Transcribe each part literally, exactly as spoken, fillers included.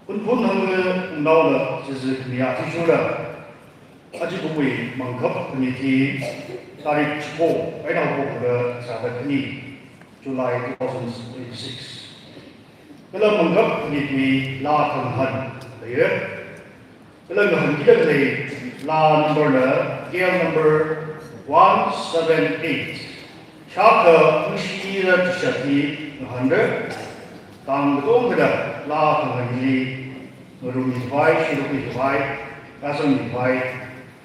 Phunphun hangnaola chizi khami athishurda, aja kumwui Mangkhap khani hi tarik chiko eina haophokda sāda khani, July two thousand twenty-six. Kala Mangkhap khani hi laa khangahān leiya. Kala ngahānkida khalei laa number na K L number one seven eight. Shākha mashida chishat hi ngahānra. Tang katonga thāda laa khangahān hili ngarummi khavai, shirukmi khavai, kazangmi khavai,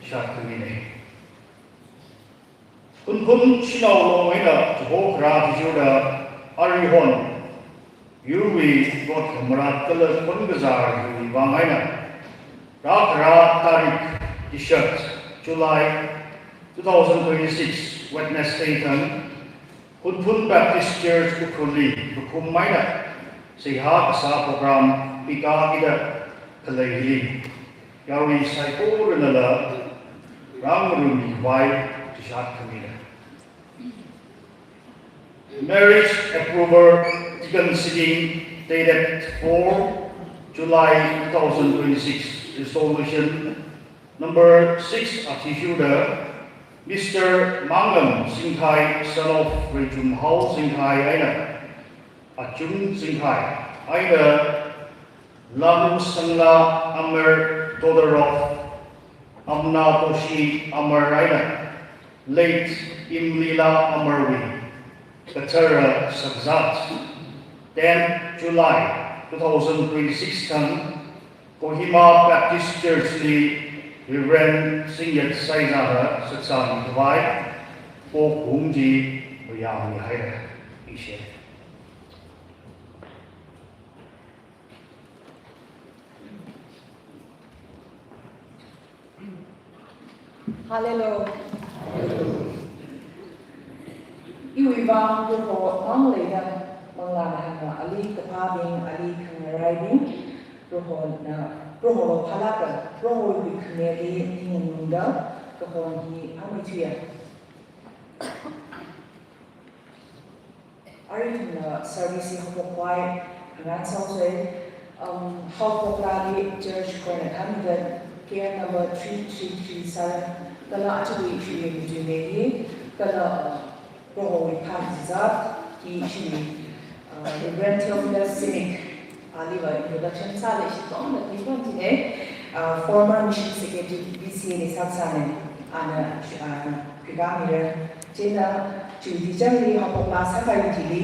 shat khamina. Phunphun Shanao Long eina chihokharā athishurda aruihon yurwui rot khamarat kala khon kazārwui vang eina rākharā tarik chishat July two thousand twenty-six Wednesday thang Phunphun Baptist Church Ukhrulli kakhum eina seihā kasā program pikakida khalei hili yarui saikoranala rāngarummi khavai chishat khamina. Marriage approval, deacon sitting dated four July two thousand twenty-six, resolution number six athishurda Mister Manglam Singkhai, son of Reichumhao Singkhai eina Achung Singkhai, eina Lamsangla Amar, daughter of Amna Toshi Amar eina late Imlila Amarwui kathara shakzat, ten July two thousand twenty-six thang Kohima Baptist Church li Reverend Singyat Saizana shaksāmi khavai pokhaung chi mayāmihaira. Ishe. Hallelujah. Iwui vang Proho mang leida, manglā nahānga ali kaphābing, ali khangaraibing, Prohona, Proho phālāka, Prohowui khaneli ninganungda, kahon hi amei thuiya. Arui ithumna service hi haophok khavai ngarān sāsei, um, haophok lali church grant athānda K L number three three three seven, kala aja hi three three three hi, kala, uh, Prohowui phākazā hi, uh, Reverend Theophilus Simic, aliva introduction sāli, ishi tongda khuiphok jina, uh, former mission secretary B C A li sāsāna, ana, uh, khuikāmira. Chieina, chiwui chili haophok laa sākahai chili,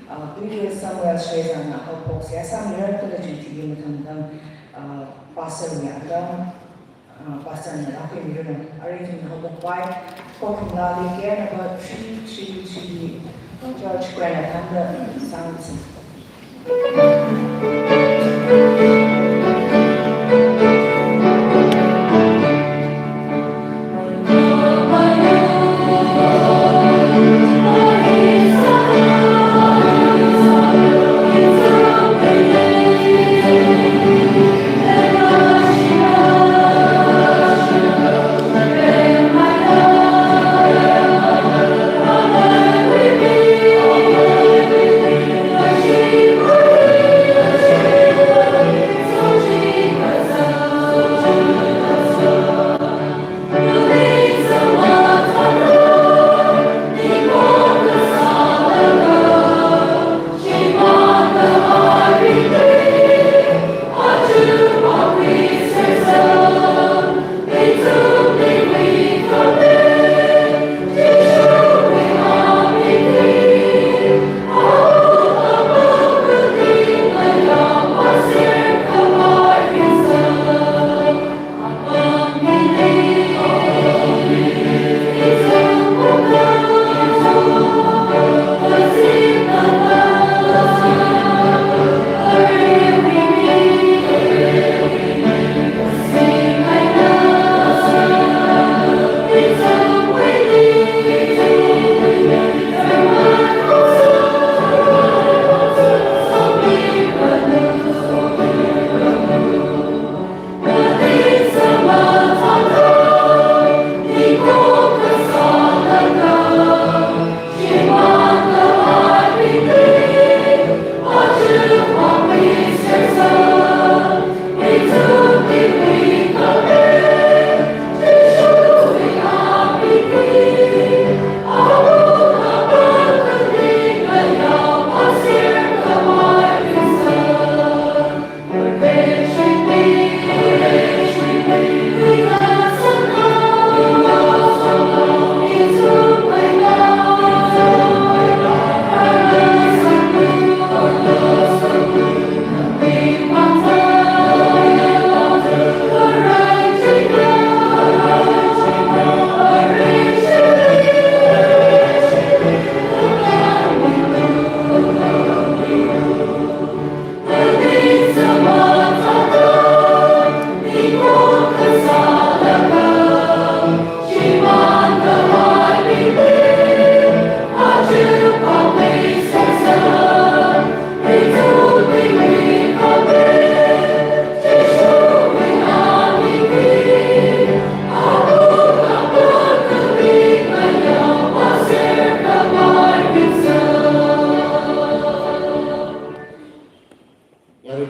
uh, Previous Samuel Shwezana haophok seihā sāmira, kala chiwui chili mathang mathang, uh, pastor nia kala, uh, pastor na rākhuimiranu. Arui ithum haophok khavai, Kokhumlali K L number three three three, church grant athānda sāngasei.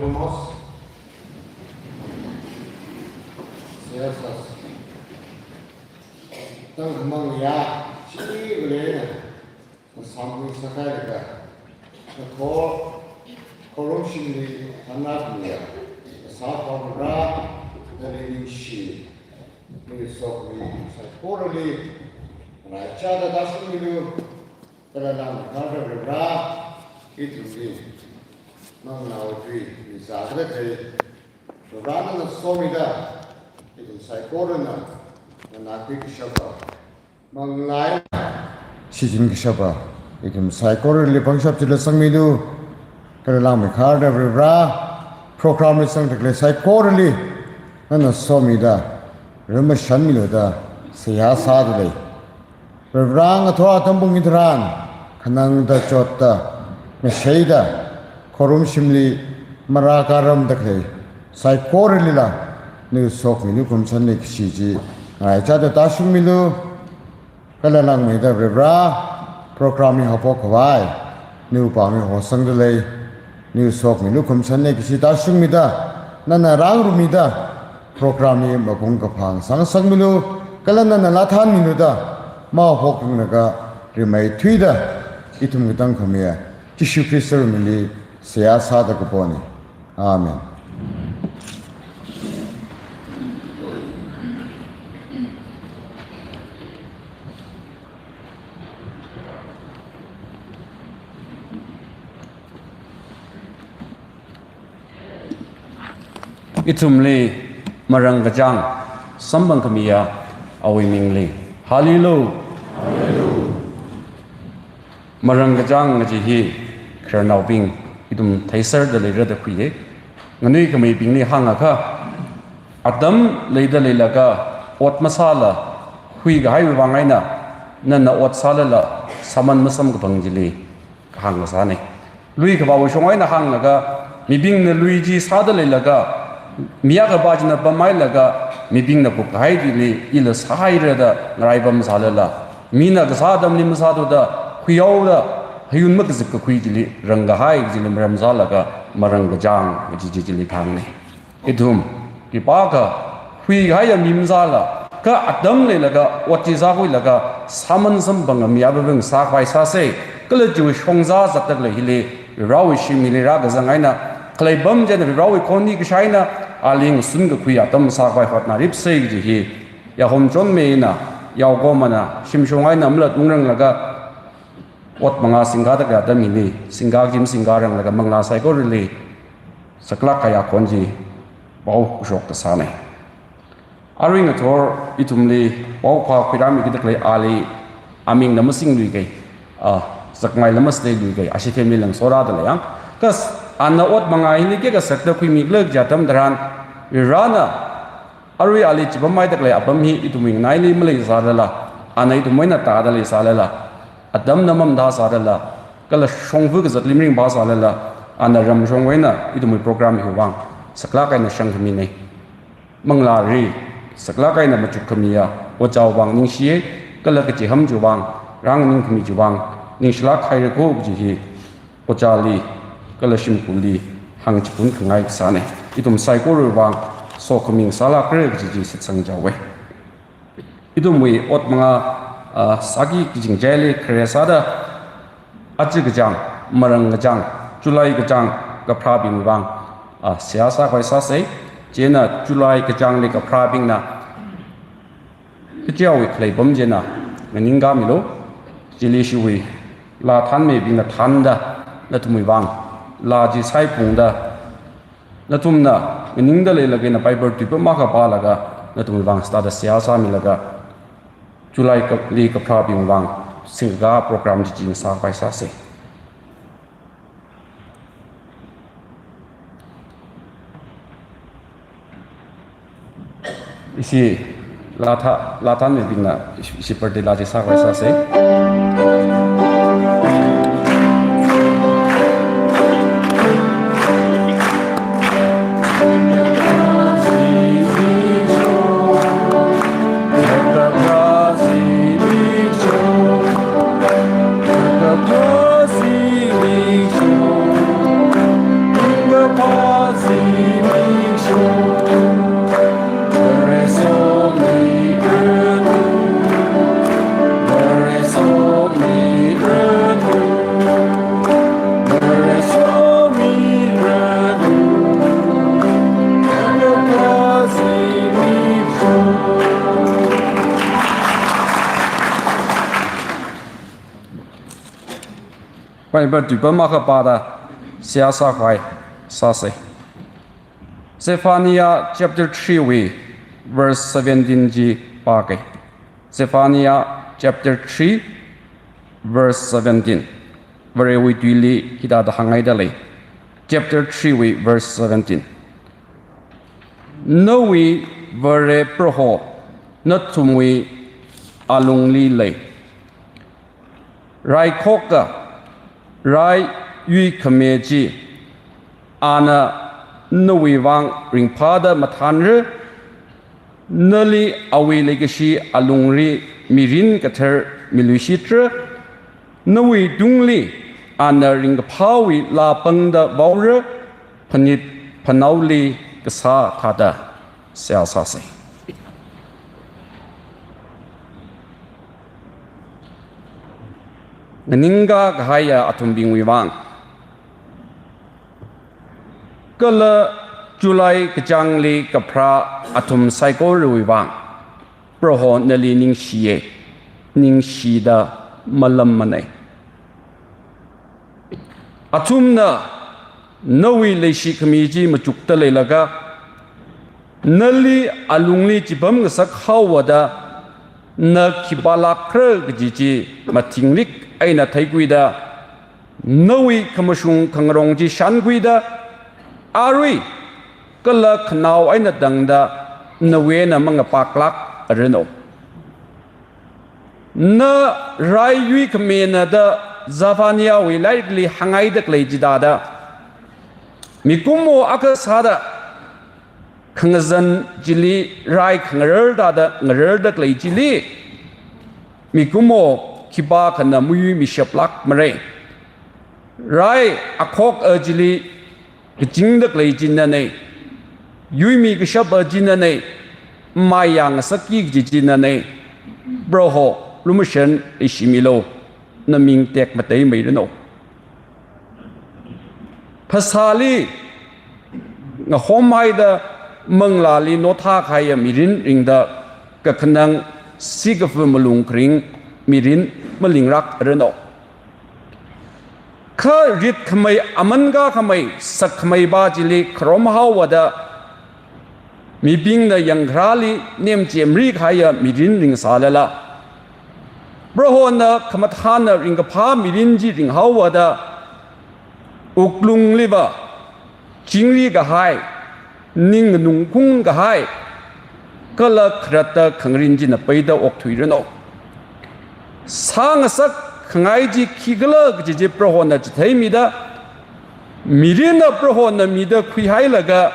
Vamos. Señor Sos. Tangkhamang ya, chi vale na. Masāmkhui sākahai laga, nakhor, khorumshimli thanna khamiya, masā Prohora, nali ningshi, nali sokhami saikorali ngaraichāda tāshungmilu, kala langmeikharda Prohora, ithumli manglāwui tui mizāda khalei, Prohora nana somida, ithum saikorana nganākhui kashapa, manglā eina shichin kashapa, ithum saikorali pangshap chila sangmilu, kala langmeikharda Prohora, program li sangda khalei saikorali nana somida, rimashanmilu da seihā sāda lei. Prohora ngathor atam pung hili tharan, khanangda chotda, ngasheida, khorumshimli marākaramda khalei saikoralila, nali sokhami, nali khumchānmi kashi chi ngaraichāda tāshungmilu, kala langmeida Prohora, program hi haophok khavai, nali pāngli hosangda lei, nali sokhami, nali khumchānmi kashi tāshungmida, nana rāngarummida, program hi magung kaphā sāngasakmilu, kala nana lāthanmilu da, mahaophok khangaga rimeithuida, ithum katang khamiya, Jishu Khristawui mingli seihā sāda kapona. Amen. Ithumli marāngkachāng samphang khamiya awui mingli. Hallelujah. Marāngkachāng kaji hi khararnaobing ithum theiserda leira da khuiya. Nganuikhameibingli hāngakha, atam leida leilaga ot masāla huikahaiwui vang eina, nana ot sālala sāman masamkaphang chili kahāng kasāna. Lui kavāwui shong eina hānglaga, mibingna lui chi sāda leilaga, mi akha pā china pamhailaga, mibingna kupkahai chili ila sāhaira da ngaraipam sālala, mina kasā atamli masāthuda, khuihaoda, hayun makazip kakhui chili rāngkahai chili maram sālaga, marāngkachāng kaji chi chili kahāngna. Ithum khipākha huikahaiya mi masāla, kha atam leilaga ot chi sākhuilaga sāman samphanga mi apabing sākhavai sāsa, kala chiwui shongzā zatda khalei hili Varewui shimli rākazang eina, khalei pam china Varewui khon hi kashā eina ali ngasun kakhui atam sākhavai hotnaripsa kaji hi yahom chonmeina, yaokomana shimshong eina malat ungranglaga, ot manga singkada khalei atam hili, singka kajim singkaranglaga manglā saikorali saklāk kahai akhon chi pao kashok kasāna. Arui ngathor ithumli pao khuirāmikida khalei ali amingna masingluikei, a, zakmaila masāluikei, ashi family lang sorāda leiya. Kha ana ot manga hili khikha sakda khuimikhala kaji atam tharan, Varena arui ali chipamhaida khalei apam hi ithumwui nganaili maleisālala, ana ithumwui eina tāda leisālala, atamna mamathāsālala, kala shongfa kazatli maringphāsālala, ana ramshongwui eina ithumwui program hiwui vang saklāk eina shangkhamina. Manglāri saklāk eina machukkhamiya ojāwui vang ningshiya, kala kachiham chiwui vang, rānganing khami chiwui vang ningshilāk haira ko kaji hi ojāli kala shimkhurli hāngchipun khangai kasāna. Ithum saikorawui vang sokhami sālākra kaji chi shitsangchaowa. Ithumwui ot manga, ah, sāki kaching chili khare sāda, aja kachāng, marāng kachāng, July kachāng kapharābingwui vang, ah, seihā sākhavai sāsa. Chieina July kachāngli kapharābingna kachiwui khalei pam china nganingkāmilu. Chili ishiwui laa thānmeibingna thānda, nathumwui vang laa chi saiphungda, nathumna nganingda leilaga eina Bible tuipam akha pālaga nathumwui vang sāda seihā sāmilaga, July kali kapharābingwui vang singkakā program chi chi sākhavai sāsa. Ishi laa thā, laa thānmeibingna ishi, ishi birthday laa chi sākhavai sāsa. Bible tui pam akha pāda seihā sākhavai sāsa. Zephaniah chapter three wui verse seventeen chi pāka. Zephaniah chapter three verse seventeen. Varewui tuili hithāda hānghaida lei. Chapter three wui verse seventeen. Nawui Vare Proho, nathumwui alungli lei. Raikhoka, rai yuikhami chi, ana nawui vang ringphāda mathānra, nali awui leikashi alungli mirin kathar miluishitra, nawui tungli ana ringkaphāwui laa pangda vaora, phanit phanaoli kasā thāda seihā sāsa. Nganingka kahaiya athumbingwui vang, kala July kachāngli kapharā athum saikorawui vang, Proho nali ningshiya, ningshida malammanei. Athumna nawui leishikhami chi machukta leilaga, nali alungli chipam ngasak haowada, na khipālākra kaji chi mathingrik eina theikhuida, nawui khamashung khangarong chi shānkhuida, arui kala khanao eina tangda nawui eina mangapaklāk aranu. Na rai yuikhamina da Zephaniahwui lairikli hānghaida khalei chithāda, mikumo akha sāda khangazan chili rai khangarar thāda ngararda khalei chili, mikumo khipākhana mayuimishaplākmara. Rai akhok a chili kachingda khalei chinanei, yuimi kashap a chinanei, maiya ngasakki kaji chinanei. Proho, lumashan leishimilu, naming tekmateimeiranu. Phasāli ngahomhaida manglāli nothā kahaiya mirin ringda kakhanang sikafa malung kharing mirin malingrak aranu. Kha ritkhamei, aman kakhamei, sakkhamei pa chili kharom haowada, mibingna yangkharāli nemchemri kahaiya mirin ringsālala, Prohona khamathāna ringkaphā mirin chi ringhaowada, wuklungliva chingri kahai, ning nganungkung kahai, kala kharatta khangarin china peida okthuiranu. Sāngasak khangai chi khikhala kaji chi Prohona chitheimida, mirinna Prohona mida khuihailaga,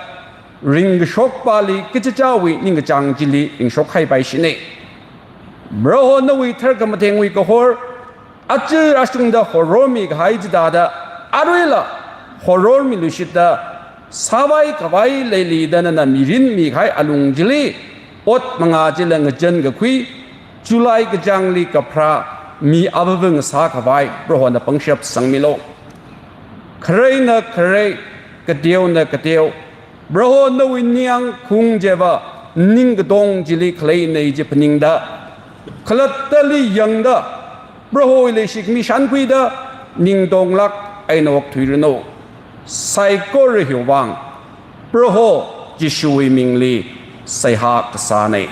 ringkashok pali kachichāwui ningkachāng chili ringshok haipaishina. Proho nawui tharkhamathengwui kahor, aja ashungda horormi kahai chithāda, aruila horormiluishitda, sāvai khavai leilida nana mirin mikahai alung chili, ot mangā chila ngachankakhui, July kachāngli kapharā mi avāva ngasā khavai Prohona pangshap sangmilu. Khareina kharei, kateona kateo, Proho nawui ningyāng khaung chiva, ningkatong chili khaleinei chi phaningda, khalattali yangda, Prohowui leishikhami shānkhuida, ningtonglāk eina okthuiranu. Saikora hiwui vang, Proho Jishuwui mingli seihā kasānei.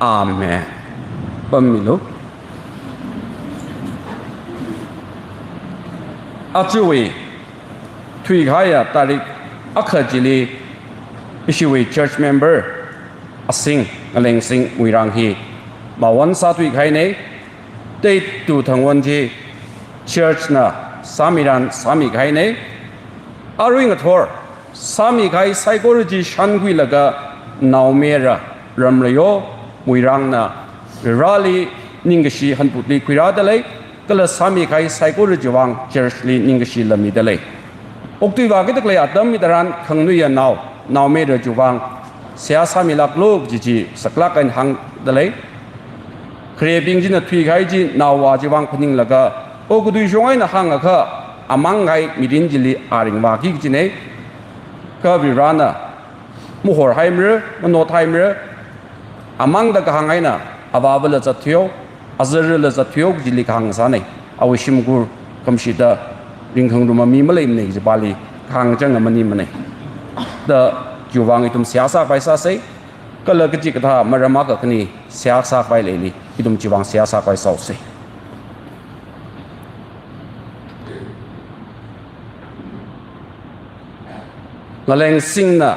Amen. Pammilu. Ajawui thuikahaiya tarik akha chili ishiwui church member Asing, Ngalengsing Muirang hi mawon sāthuikahainei. Date two thangwon chi church na sāmiran sāmikahainei. Arui ngathor sāmikahai saikora chi shānkhuilaga naomayara Ramrayo Muirangna Vareli ningkashi hanphutli khuirāda lei, kala sāmikahai saikora chiwuivang church li ningkashi lamida lei. Okthui vākida khalei atam hitharan khanganuiya nao, naomayara chiwuivang seihā sāmilāklu kaji chi saklāk eina hāngda lei. Kharebing china thuikahai chi naova chiwuivang phaninglaga, okathui shong eina hāngakha, amang kahai mirin chili a ringvāki kajinei. Kha Varena mahorhaimara, manothaimara, amangda kahāng eina avāvala zatthuiyo, azarala zatthuiyo kajili kahāng sānei. Awui shimkhur khamashita ringkhangarumva mi maleimanei kaji pali kahāng chang amani manei. Da chiwuivang ithum seihā sākhavai sāsei, kala kachikathā maram akha khani seihā sākhavai leili, ithum chiwuivang seihā sākhavai sāsei. Ngaleng singna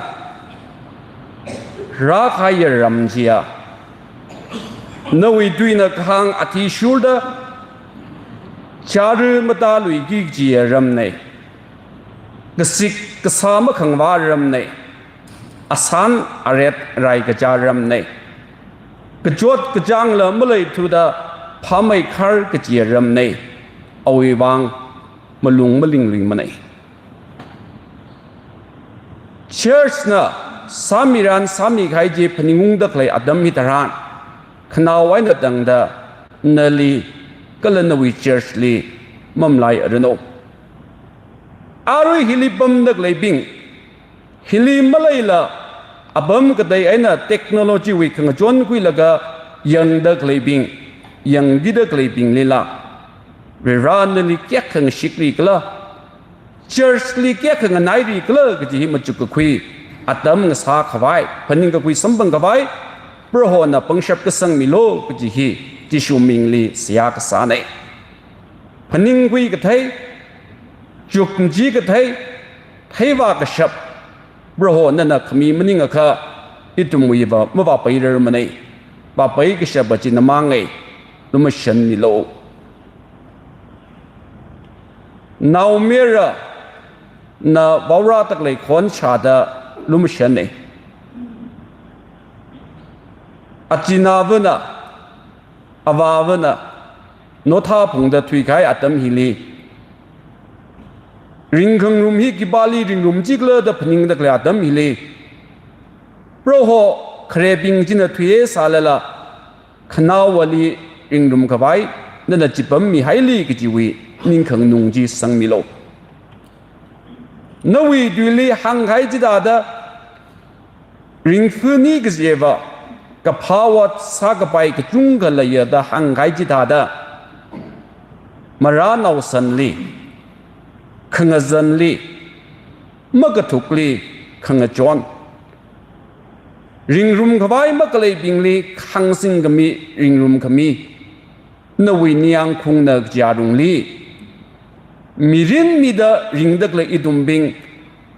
rākahaiya ram chiya, nawui tuina kahāng athishurda chara matāluiki kajiya ramnei. Kasik kasā makhangavā ramnei. Asān aret rai kachā ramnei. Kachot kachāngla maleithuda phāmeikhar kajiya ramnei. Awui vang malung malingluimanei. Church na sāmiran sāmikahai chi phaningungda khalei atam hitharan, khanao eina tangda nali kala nawui church li mamalaiaranu. Arui hili pamda khaleibing, hili maleila apam katei eina technology wui khangachon khuilaga yangda khaleibing, yangkida khaleibinglila, Varivara nali kayākha ngashikri khala, church li kayākha nganairi khala kaji hi machukkakhui atam ngasākhavai, phaningkakhui samphangkhavai Prohona pangshap kasangmilu kaji hi Jishu mingli seihā kasānei. Phaningkhui kathei, chukmaja kathei, theivā kashap Proho nana khami maningakha ithumwuiva mavāpairarmanei. Vāpai kashapa chi namāngai, lumashanmilu. Naomayara na vaorāda khalei khon shāda lumashanei. Achinavana, avāvana, nothā phungda thuikahai atam hili, ringkhangarum hi khipāli ringrumchikhala da phaningda khalei atam hili, Proho kharebing china thuiya sālala, khanaowali ringrumkhavai nana chipammihaili kajiwui ningkhanganung chi sangmilu. Nawui tuili hāngkahai chithāda ringphuni kajiva kaphā ot sākapai kachungkha leiya da hāngkahai chithāda, marānao sanli, khangazanli, makathukli khangachon, ringrumkhavai makaleibingli khāngsingkhami, ringrumkhami, nawui ningyāng khungna kaji arungli mirin mida ringda khalei ithumbing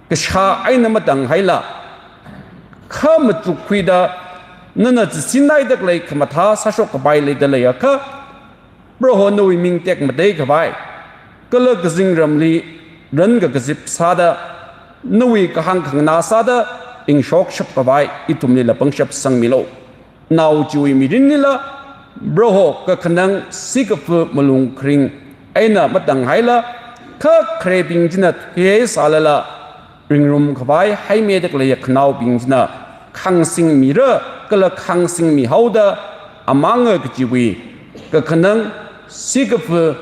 kashā eina matanghaila, kha machukkhuida nana chisinngaida khalei khamathā sāshokkapai leida leiakha, Proho nawui ming tekmateikhavai, kala kazingramli ran kakazip sāda, nawui kahāng khanganā sāda ingshokshapkhavai ithumlila pangshap sangmilu. Nao chiwui mirinlila Proho kakhanang sikafa malung kharing eina matanghaila, kha kharebing china thuiya sālala, ringrumkhavai haimida khalei khanaobing china khāngsingmira kala khāngsingmihaoda, amanga kajiwui kakhanang sikafa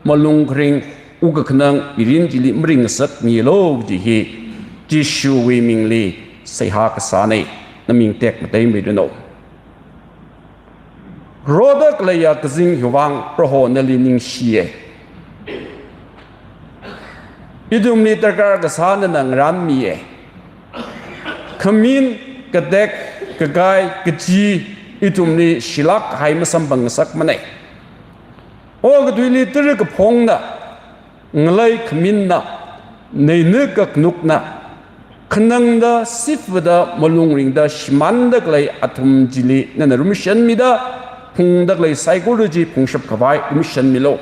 malung kharing, wukakhanang mirin chili maringngasakmilu kaji hi Jishuwui mingli seihā kasānei. Naming tekmateimiranu. Roda khaleiya kazing hiwui vang Proho nali ningshiya. Ithumli darkar kasā nana ngaranmiya. Khamin, katek, kakai, kachi ithumli shilāk kahai masamphangngasakmanei. Okathuili tara kaphongna, ngalei khaminna, neina kaknukna, khanangda, sifada, malung ringda shimānda khalei athum chili nana lumashanmida, phungda khalei saikora chi phungshapkhavai lumashanmilu.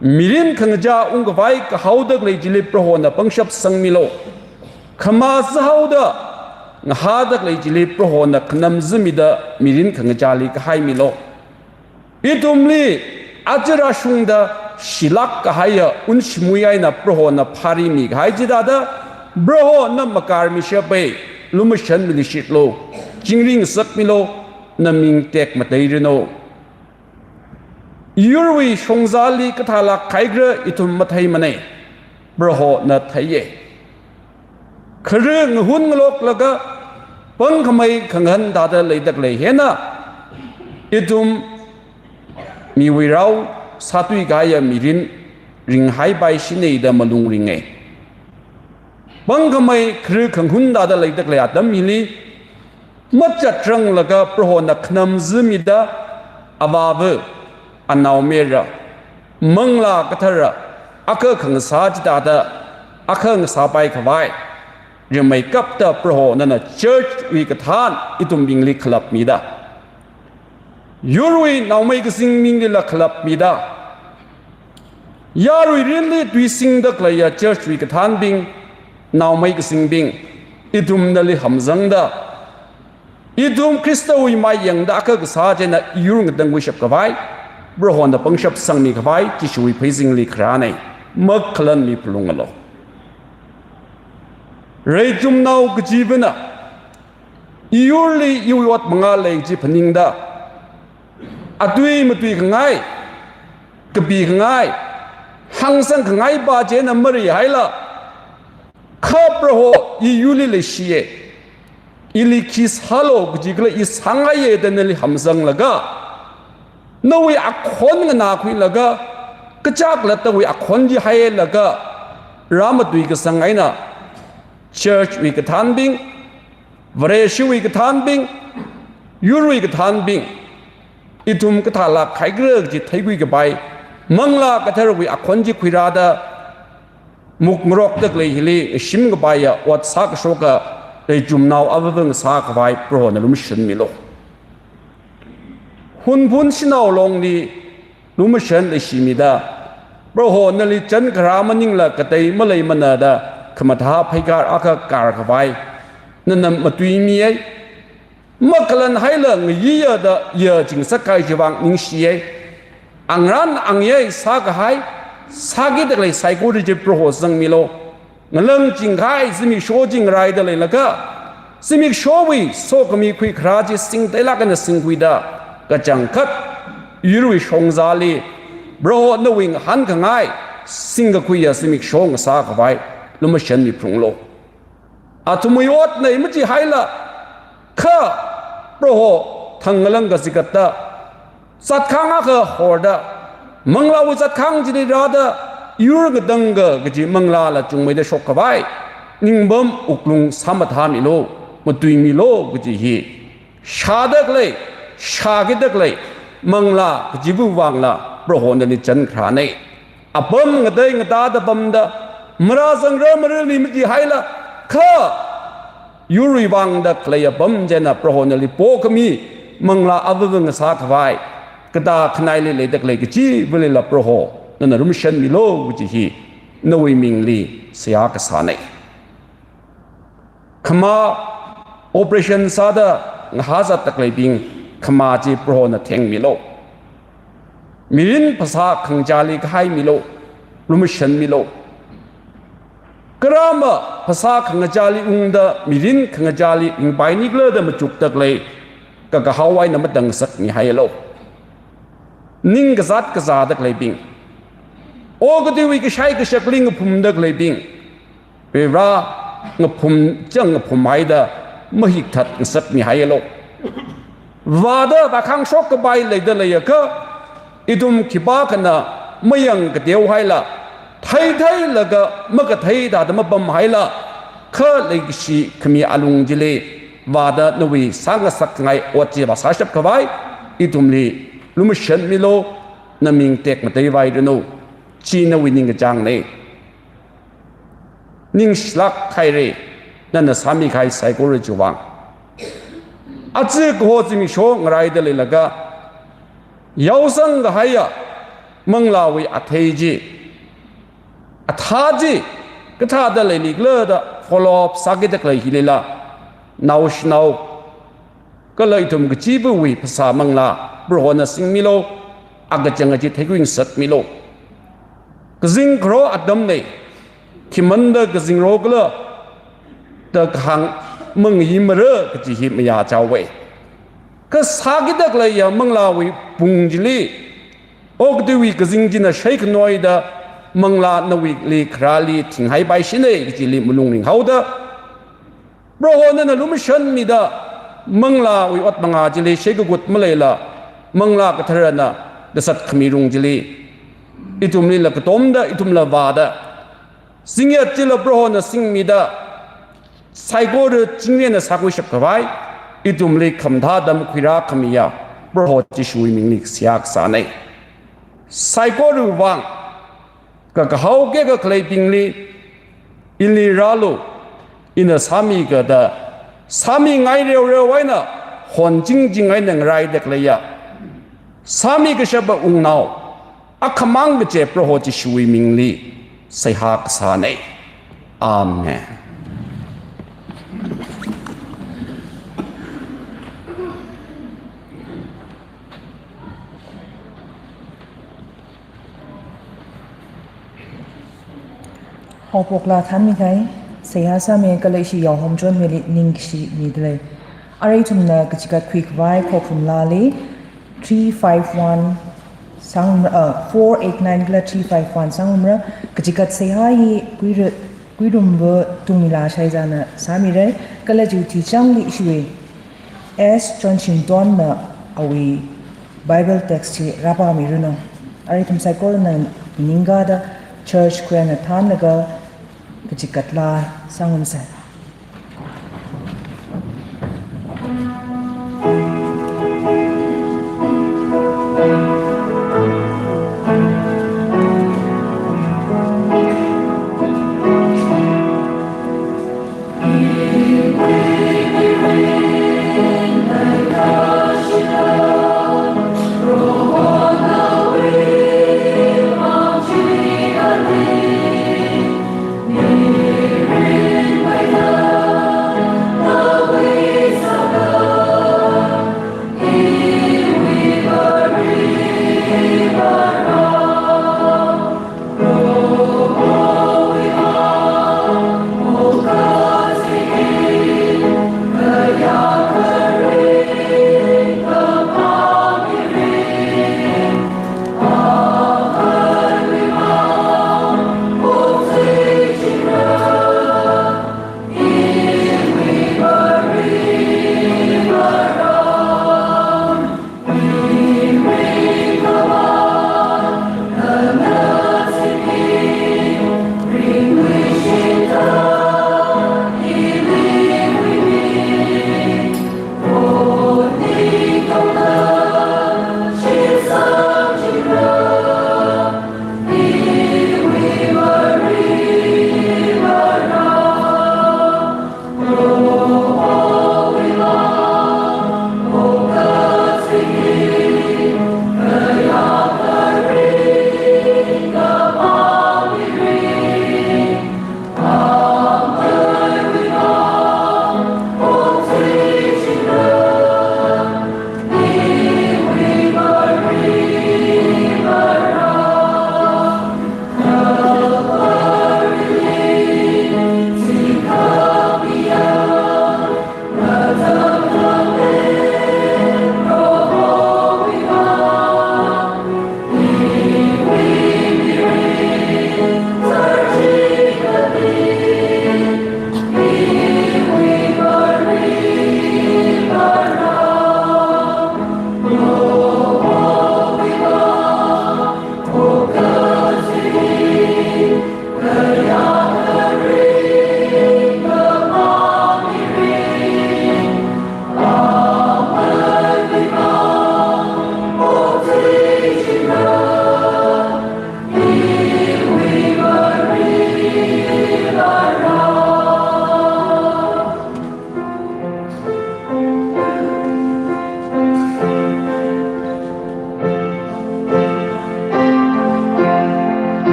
Mirin khangachā ungkhavai kahaoda khalei chili Prohona pangshap sangmilu. Khamā sāhaoda, ngahāda khalei chili Prohona khanam zamida mirin khangachāli kahaimilu. Ithumli aja rāshungda shilāk kahaiya unshimui eina Prohona phārimikahai chithāda, Proho na makarmishapai, lumashanmilishitlu, chingri ngasakmilu, naming tekmateiranu. Yurwui shongzali kathālāk kaikhala ithum matheimanei, Prohona theiya. Khara ngahun ngaloklaga pangkhamei khangahān thāda leida khalei hina, ithum miwui rao sāthuikahaiya mirin ringhaipaishina da malung ringa. Pāngkhamei khare khanghun thāda leida khalei atam hili, machatranglaga Prohona khanam zimida, Avāva, Anaomayara, Manglā Kathara, akha khangasā chithāda, akha ngasāpai khavai, rimeikapta Proho nana church wui kathān ithumbingli khalapmida, yurwui naomei kazing minglila khalapmida, yarui rinli tuisingda khaleiya church wui kathānbing, naomei kazingbing, ithum nali hamzangda, ithum Khristawui mai yangda akha kasā chieina yur ngatangkhuishap khavai, Prohona pangshap sangmi khavai, Jishuwui pheizingli kharāna, makhalanmi phalungalo. Reichumnao kachivana, iyurli iwui ot mangā lei chi phaningda, atui matui khangai, kapi khangai, hāngsang khangai pa chieina marihaila, kha Proho iyurli leishiya, ili khi sālo kaji kala i sāngaiya da nali hamzanglaga, nawui akhon nganākhuilaga, kachak lattawui akhon chi hailaga, rāmatui kasang eina, church wui kathānbing, Vareshiwui kathānbing, yurwui kathānbing, ithum kathālāk haikhala kaji theikhui kapai, Manglā Katharawui akhon chi khuirāda, mukngarokda khalei hili shim kapaiya ot sākashoka reichumnao avāva ngasā khavai Prohona lumashanmilo. Hunphun shanao longli lumashan leishimida, Proho nali chān kharā maningla katei maleimana da khamathā pheikar akha kar khavai nana matuimiya, makhalanhaila ngayiya da ya chingsak kahai chiwui vang ningshiya. Angrān angyei sākahai, sākida khalei saikora chi Proho zangmilo. Ngalang chingkahai zimiksho chi ngaraida leilaga, zimikshowui sokhami khuikharā chi singteilāk eina singkhuida, kachangkhat yurwui shongzali Proho nawui ngahānkhangai singkakhuiya zimiksho ngasā khavai lumashanmi phalunglo. Athumwui otna machihaila, kha Proho thang ngalang kazikatta, zatkhang akha horda, manglāwui zatkhang chili rāda, yur ngatangka kaji manglāla chungmeida shok khavai ningpam wuklung sāmathāmilo, matuimilo kaji hi shāda khalei, shākida khalei manglā kajiwui vangla Proho nali chān kharāna. Apam ngatei ngatāda pamda, marāzangra marali machihaila, kha yurwui vangda khalei apam chieina Proho nali pokhami manglā avāva ngasā khavai, katā khanaili leida khalei kachivalila Proho nana lumashanmilo kaji hi nawui mingli seihā kasāna. Khama operation sāda ngahā zatda khaleibing khama chi Prohona thengmilo. Mirin phasā khangachāli kahaimilo, lumashanmilo. Karama phasā khangachāli ungda mirin khangachāli ringpaini khala da machukda khalei, kakahaowui eina matangsakmihailo. Ning kazāt kazāda khaleibing, okathuiwui kashai kashakli ngaphumda khaleibing, Vare ngaphum chang ngaphumhaida mahikthat ngasakmihailo. Vāda vākhangshok kapai leida leiakha, ithum khipākhana mayang kateohaila, theitheilaga makathei thāda mapamhaila, kha leikashi khami alung chili vāda nawui sāngasakngai ot chi vāsāshap khavai ithumli lumashanmilo, naming tekmateivairanu. Chi nawui ningkachāngna. Ningshilāk haira, nana sāmikahai saikora chiwui vang. Aja kaho zimiksho ngaraida leilaga, yaosang kahaiya manglāwui athei chi, athā chi kathāda leili khala da follow up sākida khalei hilila, naoshinao kala ithum kachivawui phasā manglā Prohona singmilo, akachang kaji theikhuingasakmilo. Kazing kharo atamna, khimānda kazingrokhala da kahāng mangayimara kaji hi mayāchaowa. Kha sākida khaleiya manglāwui pung chili, okathuiwui kazing china shaikhanoida manglā nawuili kharāli thinghaipaishina kajili malung ringhaoda, Proho nana lumashanmida, manglāwui ot mangā chili shaikakut maleila, Manglā Katharana da zatkhami rung chili, ithumlila katomda, ithumla vāda, zingyat chila Prohona singmida, saikora chingri eina sākhuishap khavai, ithumli khamathā atam khuirākhamiya Proho Jishuwui mingli seihā kasānei. Saikorawui vang, kakahaoki kakhaleibingli, ili rālu, ina sāmikada, sāmingai reoreo eina, honchingching eina ngaraida khaleiya, sāmi kashapa wungnao akhamang kaje Proho Jishuwui mingli seihā kasānei. Amen. Haophokla thānmikahai, seihā sāmi kala ishi yaohomchonmili ningkashi midalei. Arui ithumna kachikat khuikhavai Khokharum laali three five one sāngarumra, uh, four eight nine kala three five one sāngarumra, kachikat seihā hi Kuira-, Kuirumva Tungmila Shaizana sāmirei, kala chiwui thichangli ishiwui S Chonshingtonna awui Bible text chi rāpāmiranu. Arui ithum saikorana ningkada church choirna thānlaga kachikat laa sāngarumsa.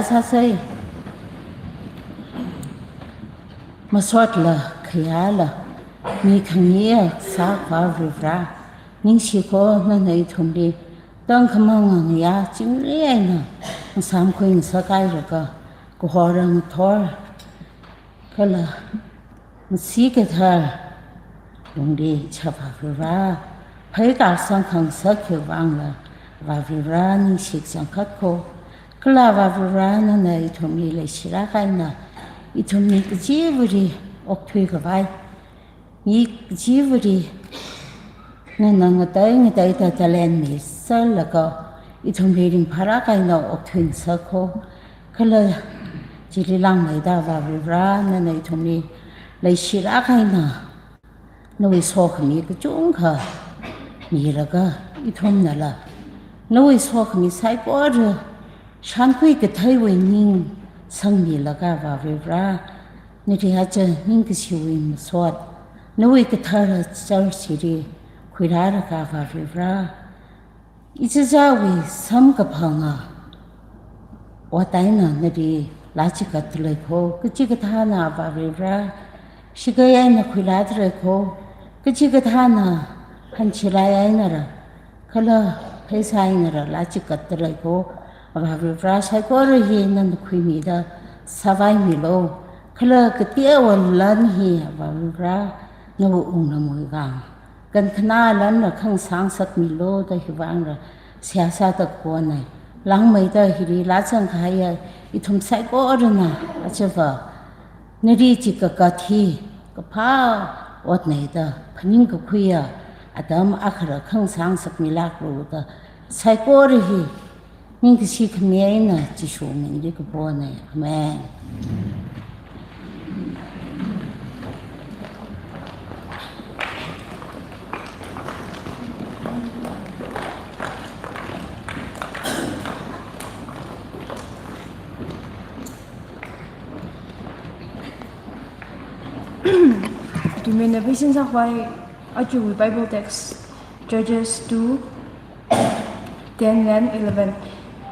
Sāsei. Masotla khayāla mi khangayā sākhavā Varivara, ningshikho, nana ithumli tangkhamang ngayā chingri eina ngasāmkhui ngasakhaira kha, kahor ngathor kala masi kathar lungli chāvā Varivara, pheikar sangkhangasak hiwui vangla Varivara ningshi kachangkhat kho. Kala Varivara, nana ithumli leishirāk eina ithumli kachivali okthuikhavai, mi kachivali nana ngatei ngateida talent misālaga ithumli ringphārāk eina okthuingasak kho. Kala chili langmeida Varivara, nana ithumli leishirāk eina nawui sokhami kachungkha milaga, ithumnala nawui sokhami saikora shānkhui katheiwui ning sangmilaga Varivara, nali aja ningkashiwui masot nawui kathara church chili khuirālaga Varivara, ichichāwui samkaphanga ot eina nali laa chigatda lei kho. Kachikathāna Varivara shagai eina khuirāda lei kho. Kachikathāna hanchilai einara kala pheisā einara laa chigatda lei kho. Varivara, saikora hi nana khuimida sāvaimilu. Kala kateowa lan hi Varivara, nawui wungnamuiwui vang kankhanā lanla khangasāngasakmilu da hiwui vangla seihā sāda kapona. Langmeida hili laa zangkahaiya ithum saikorana ajava nali chikakat hi kaphā otna da phaningkakhuiya atam akhara khangasāngasakmilāklu da saikora hi ningkashi khami eina Jishu mingli kapona. Amen. Ithumna pheisin sākhavai ajawui Bible text, Judges two, ten and eleven.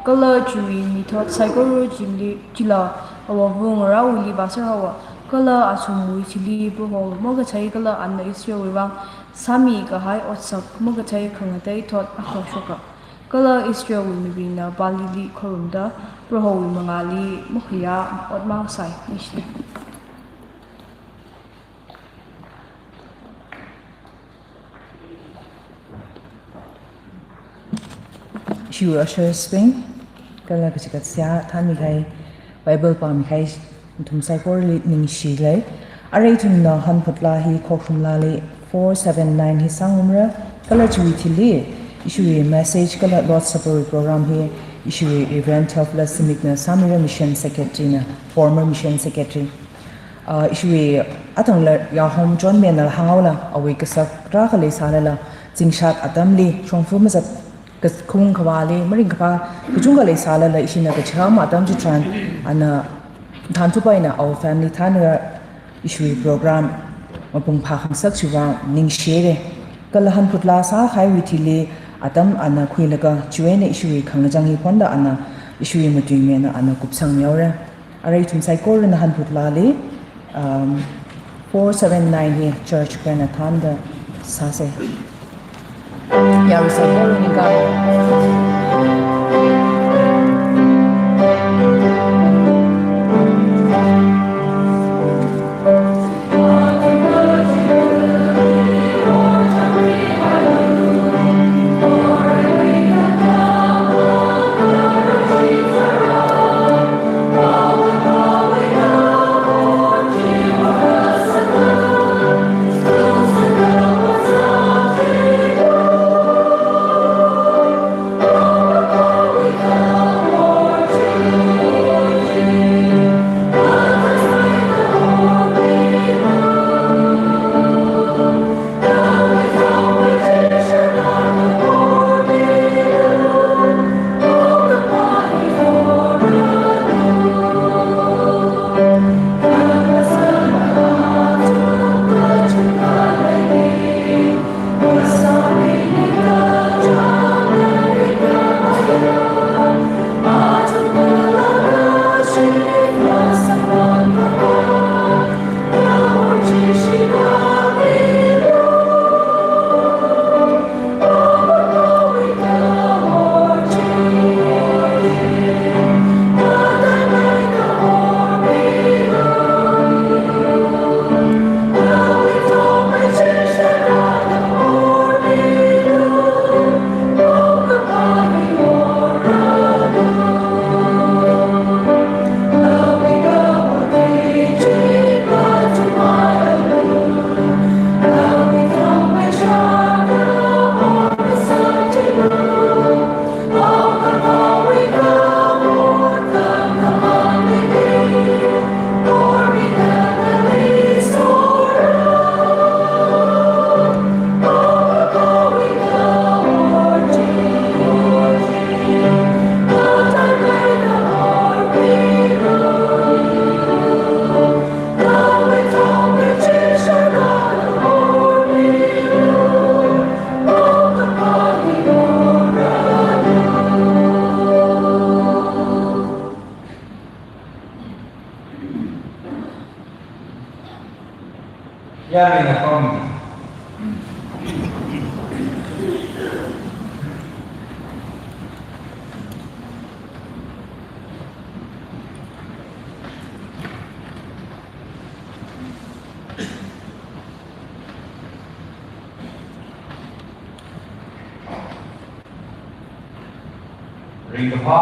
Kala chiwui mithot saikora chili, chila awui avāva̱ ngarāwuili vāser haowa. Kala athumwui thili Proho makathei kala ana Israelwui vang sāmikahai otsak makathei khangatei thot akha shoka. Kala Israelwui mibingna Baalli khorumda Prohowui mangāli makhayā ot mangasai. Ningshilei. Ishiwui ushers bing, kala kachigat seihā thānmikahai, Bible pāmikahai nathum saikorali ningshilei. Arui ithumna hanphut laa hi Khokharum laali four seven nine hi sāngarumra, kala chiwui thili ishiwui message kala Lord's Supper wui program hi ishiwui Reverend Theophilus Zimikna sāmira, Mission Secretary na, former Mission Secretary. Ah, ishiwui athangla Yahom John Menal hānghaola, awui kasak tarākha leisālala, zingshat atamli shongfa mazat, kas-, khaung khavāli maringkaphā kachungkha leisālala, ishina kachihān atam chitharan, ana thānthup eina awui family thānra ishiwui program mapung phākhangasak chiwui vang ningshire. Kala hanphut laa sākahaiwui thili atam ana khuilaga, chiwui eina ishiwui khangachang hi phonda ana ishiwui matuimeina ana kupsangmihaora. Arui ithum saikorana hanphut laali, um, four seven nine hi church khwena thānda sāsei. Yarusa Veronica. Yaruina pam. Ringkaphā,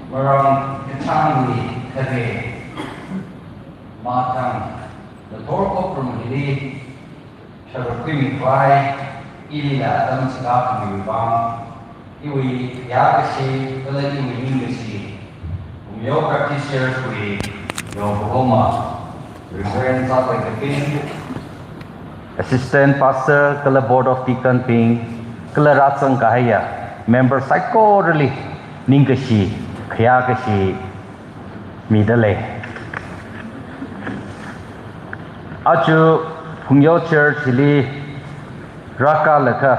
marān kachāngli khare, matang, nathor khokrum hili, sharuk khuimi khavai, ilila atam chikākhami vang, iwui khayākashi, kala iwui ningkashi, Phungyo Baptist Church wui, Yongkahoma, Reverend Zapai Kaping, Assistant Pastor, kala Board of Deacon bing, kala rāzang kahaiya member saikorali ningkashi, khayākashi midalei. Aja Phungyo Church hili rākālaga,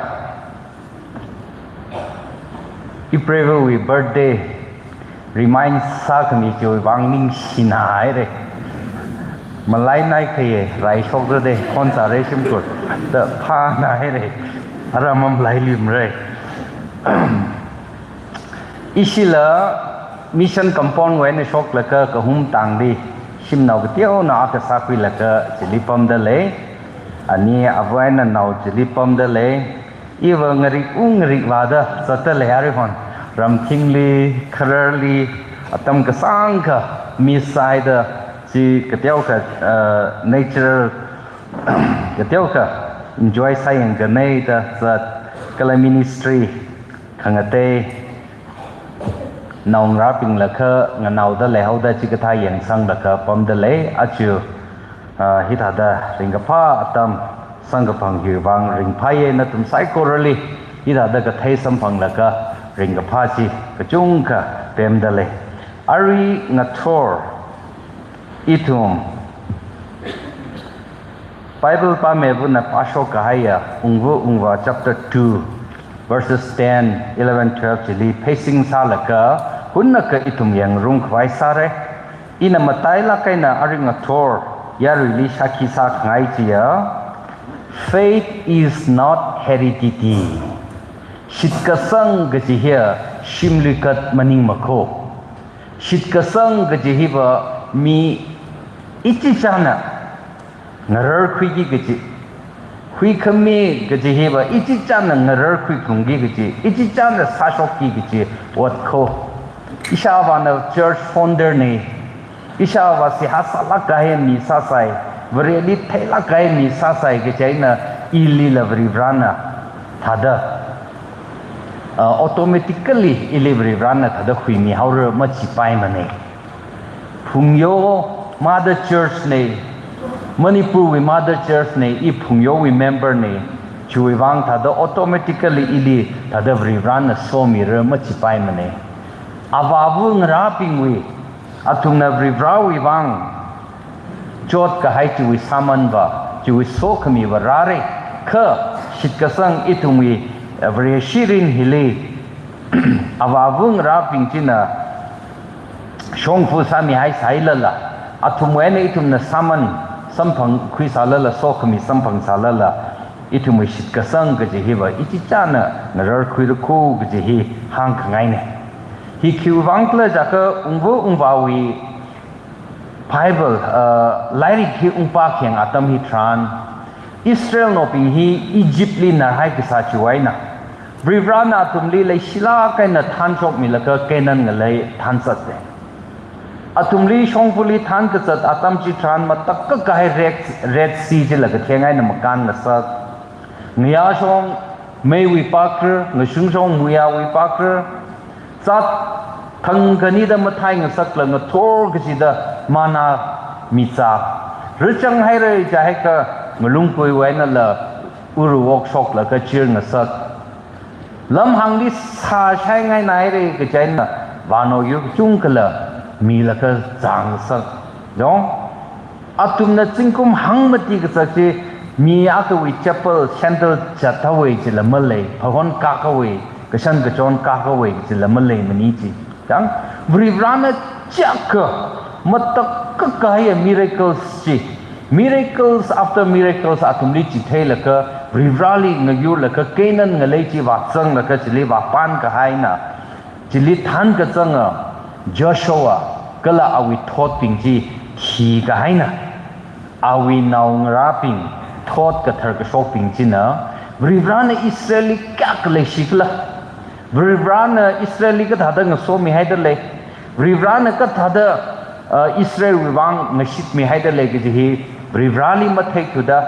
ipreivawui birthday remind sākhami chiwui vang ningshina haire. Malainai khayei, raishokra de, khon sāre shimkhur, da phāna haire. Ara mamalailumre. Ishila mission compound wui eina shoklaga kahum tangli, shimnao kateonao akha sākhuilaga chili pamdalei. Ani avā eina nao chili pamdalei. Iva ngarik u ngarik vāda zatdalei arihon. Ramthingli, khararli, atam kasāngkha miss sāhaida, chi kateokha, uh, natural, kateokha enjoy sāyangkhanei da zat, kala ministry khangatei naongarābingla kha nganaoda leihaoda chikathā yangsanglaga pamdalei. Aja, ah, hithāda ringkaphā atam samkaphang hiwui vang ringphāye, nathum saikorali hithāda kathei samphanglaga ringkaphā chi kachungkha pemdalei. Arui ngathor ithum Bible pāmivana pāshok kahaiya Ungva Ungvā chapter two, verses ten, eleven, twelve chili pheisin sālaga, hunnakha ithum yangngarum khavai sāre. Ina matailāk eina arui ngathor yaruili shākhi sākhangai chiya, "Faith is not heredity." Shitkasang kaji hiya shimluikat maningmakho. Shitkasang kaji hiva mi ichichāna ngararkhuiki kaji. Huikhami kaji hiva ichichāna ngararkhuiphungki kaji, ichichāna sāshokki kaji otkho. Ishāvāna church founder ne, ishāvā seihā sālāk kahai mi sāsai, Vareli theilāk kahai mi sāsai kaji eina ilila Varivarana thāda, uh, automatically ili Varivarana thāda huimihaora machipaimane. Phungyo Mother Church ne, Manipurwui Mother Church ne, i Phungyowui member ne, chiwui vang thāda automatically ili thāda Varivarana somira machipaimane. Avāva ngarābingwui, athumna Varivarawui vang chotkahai chiwui sāmanva, chiwui sokhamiva rāre, kha shitkasang ithumwui, eh, Vareshi mirin hili, avāva ngarābing china shongfa sāmihai sālala, athumwui eina ithumna sāman samphangkhui sālala, sokhami samphang sālala, ithumwui shitkasang kaji hiva ichichāna ngararkhuirakho kaji hi hāngkhangaine. Hi khiwui vang khala jiakha Ungva Ungvāwui Bible, uh, lairik hi ungpā khayang atam hitharan, Israelnaobing hi Egyptli narhai kasā chiwui eina, Varivarana athumli leishilāk eina thānshokmilaga Canaan ngalei thānzate. Athumli shongfali thānkazat atam chitharan matakkahai Red, Red Sea chila katheng eina makānngasak. Ngayā shong meiwui pākra, ngashun shong muiyāwui pākra, zat thangkhanida matheingasakla ngathor kachida manna mizā. Rāchanghaira jiakha ngalungkuiwui einala ura wokshoklaga chirngasak. Lamhāngli sāshaingainaire kaji eina vānao yur kachungkhala milaga zāngasak. Jong? Athumna zingkum hangmati kazat chi mi akhawui chappal, sandal zathaowe jila malei, phahon kahaowe, kashan kachon kahaowe jila maleimane chi. Chang, Varivarana chiyākha matakkahaiya miracles chi Miracles after miracles athumli chitheilaga, Varivarali ngayurlaga, Canaan ngalei chi vāzanglaga, chili vāpān kahaina, chili thānkazanga Joshua kala awui thotbing chi thikahaina, awui naongarābing, thot kathar kashokbing china, Varivarana Israelli kayākha leishikhala, Varivarana Israelli kathāda ngasomihaida lei, Varivarana kathāda, uh, Israelwui vang ngashitmihaida lei kaji hi, Varivarali matheithuda,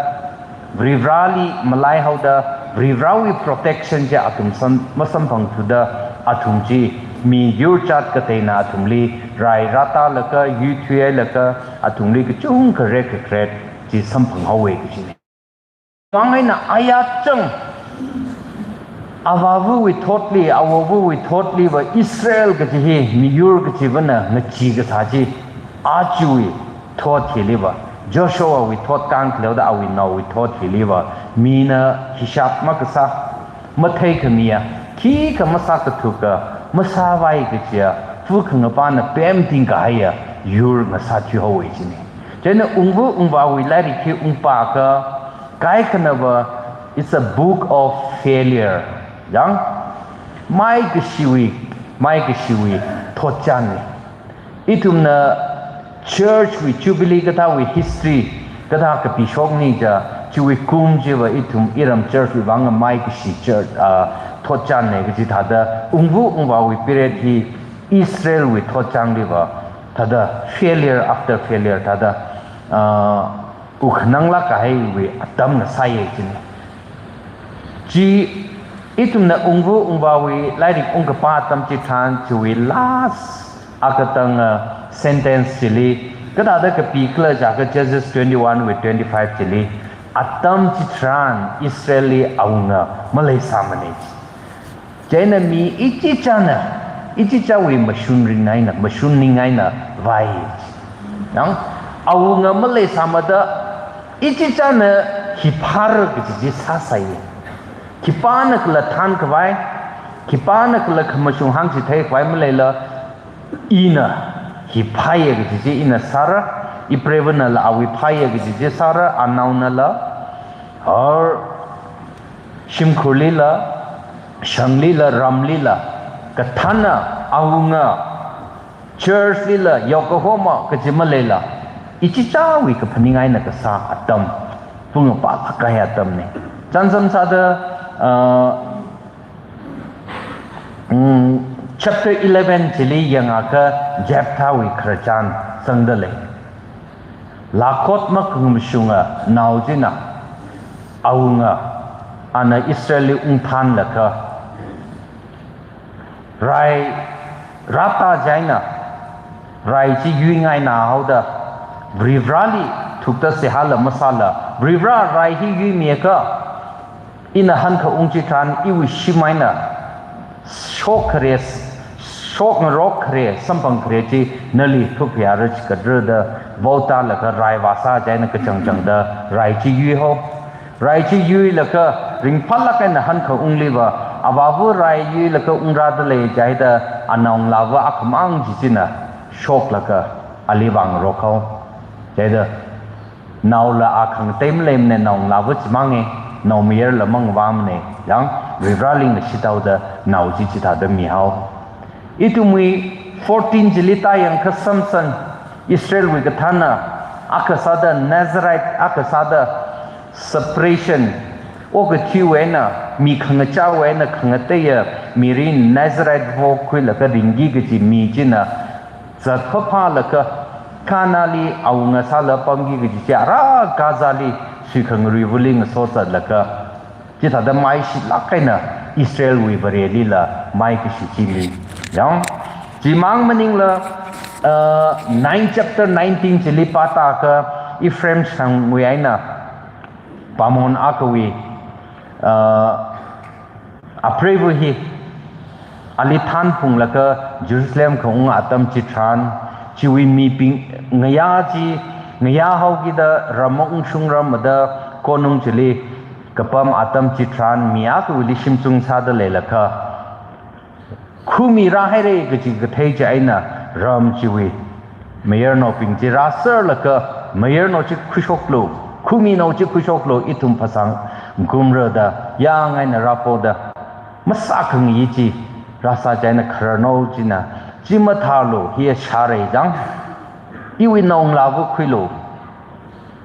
Varivarali malaihaoda, Varivarawui protection chi athum sam-, masamphangthuda, athum chi miyur jat kateina athumli rai rātālaga, yuithuihailaga, athumli kachungkha rekakharet chi samphanghaowa kajina. Vang eina ayachang, avāvawui thotli, avāvawui thotliva Israel kaji hi, miyur kajivana ngachee kasā chi, ajawui thot hiliva, Joshuawui thot kang khaleoda awui naowui thot hiliva, mina hishap makasā, matheikhamiya, khikha masākathuka, masāvai kajiya, pu khangapana pemting kahaiya yur ngasāthuihaowa jina. Chieina Ungva Ungvāwui lairik hi ungpākha, kaikhanava, it's a book of failure. Yang, maikashiwui, maikashiwui thotchanna. Ithumna church wui jubilee kathāwui history kathā kapishokni ja, chiwui kum chiva ithum iram church wui vang maikashi church, ah, thotchanna kaji thāda, Ungva Ungvāwui period hi Israel wui thotchangliva thāda failure after failure thāda, ah, ukhananglāk kahaiwui atam ngasāya jina. Chi ithumna Ungva Ungvāwui lairik ungkapā atam chitharan chiwui last akatang, uh, sentence chili kathāda kapikhala jiakha Genesis twenty-one wui twenty-five chili, atam chitharan Israelli awunga maleisāmana. Chieina mi ichichāna, ichichāwui mashun ringaina, mashun ningaina vai. Yang, awunga maleisāmada, ichichāna hi phāra kaji chi sāsai. Khipānakhala thānkhavai, khipānakhala khamashung hāngchitheikhavai maleila, ina hi phāya kaji chi ina sāra, ipreivanala awui phāya kaji chi sāra, anaonala, or shimkhurlila, shanglila, ramlila, kathāna awunga, church lila, Yokohama kaji maleila, ichichāwui kaphaning eina kasā atam, pungapā lākkahai atamna. Chānjam sāda, uh, mm, chapter eleven chili yangakha Jephthahwui khararchan zangda lei. Lakhot makhamashunga nao china, awunga, ana Israelli ungthānlaga, rai rātā chieina, rai chi yuingaina haoda, Varivarali thukta seihāla masāla, Varivara rai hi yuimiakha, ina hankaung chitharan iwui shim eina shokkhare, shokngarok khare, samphang khare chi nali thuphayāra chikatra da vaotālaga rai vāsā chieina kachangchangda rai chi yuihao. Rai chi yuilaga ringphālāk eina hankaungliva, avāva rai yuilaga ungrāda lei chida anaongalāva akhamang chi china shoklaga ali vāngarokhao. Chida naola a khangatei maleimana, naongalāva chimanga, naomayarla mangavāmana, yang Varivarali ngashithaoda nao chi chithāda mihao. Ithumwui fourteen chili tāyangakha Samson, Israelwui kathāna, akha sāda Nazarite, akha sāda separation, okathuiwui eina, mi khangachāwui eina khangateiya mirin Nazarite vo khuilaga ringki kaji mi china, zat phāphālaga, Canaanli awunga sālaga pamki kaji chi ara Gazali suikhangaruivali ngasozatlaga, chithāda maishilāk eina Israelwui Varelila maikashi chi mi. Yang, chimang maningla, uh, nine chapter nineteen chili pātākha Ephraim shangwui eina pāngmon akhawui, uh, apreiva hi ali thānphunglaga Jerusalem khaung atam chitharan, chiwui mibing ngayā chi, ngayā haokida ram ungshung ramada konung chili kapam atam chitharan mi akhawuili shimchung sāda leilakha, khumi rāhaira kaji kathei chieina ram chiwui mayarnaobing chi rāserlaga mayarnao chi khuishoklu, khuminao chi khuishoklu, ithum phasā ngumra da, yāng eina rāpoda, masākhangai chi rāsā chieina khararnao china, chi mathālu, hi shārai dang, iwui naongalāva khuilu,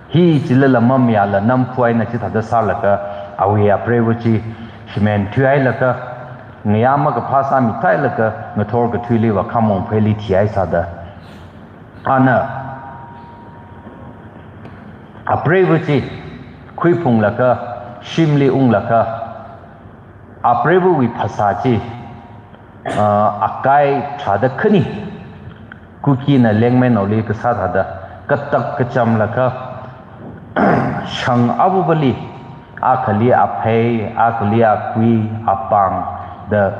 hi chilala mamayāla namphu eina chithāda sālaga, awui apreiva chi shimen thuihailaga, ngayā makaphā sāmithailaga, ngathor kathuili vākhamong pheili thihaisāda, ana apreiva chi khuiphunglaga, shimli unglaga, apreivawui phasā chi, ah, akai tharāda khani, Kukina Liangmainaoli kasā thāda, katak kachamlaga, shang avavali, akhali aphei, akhali akui, apāng da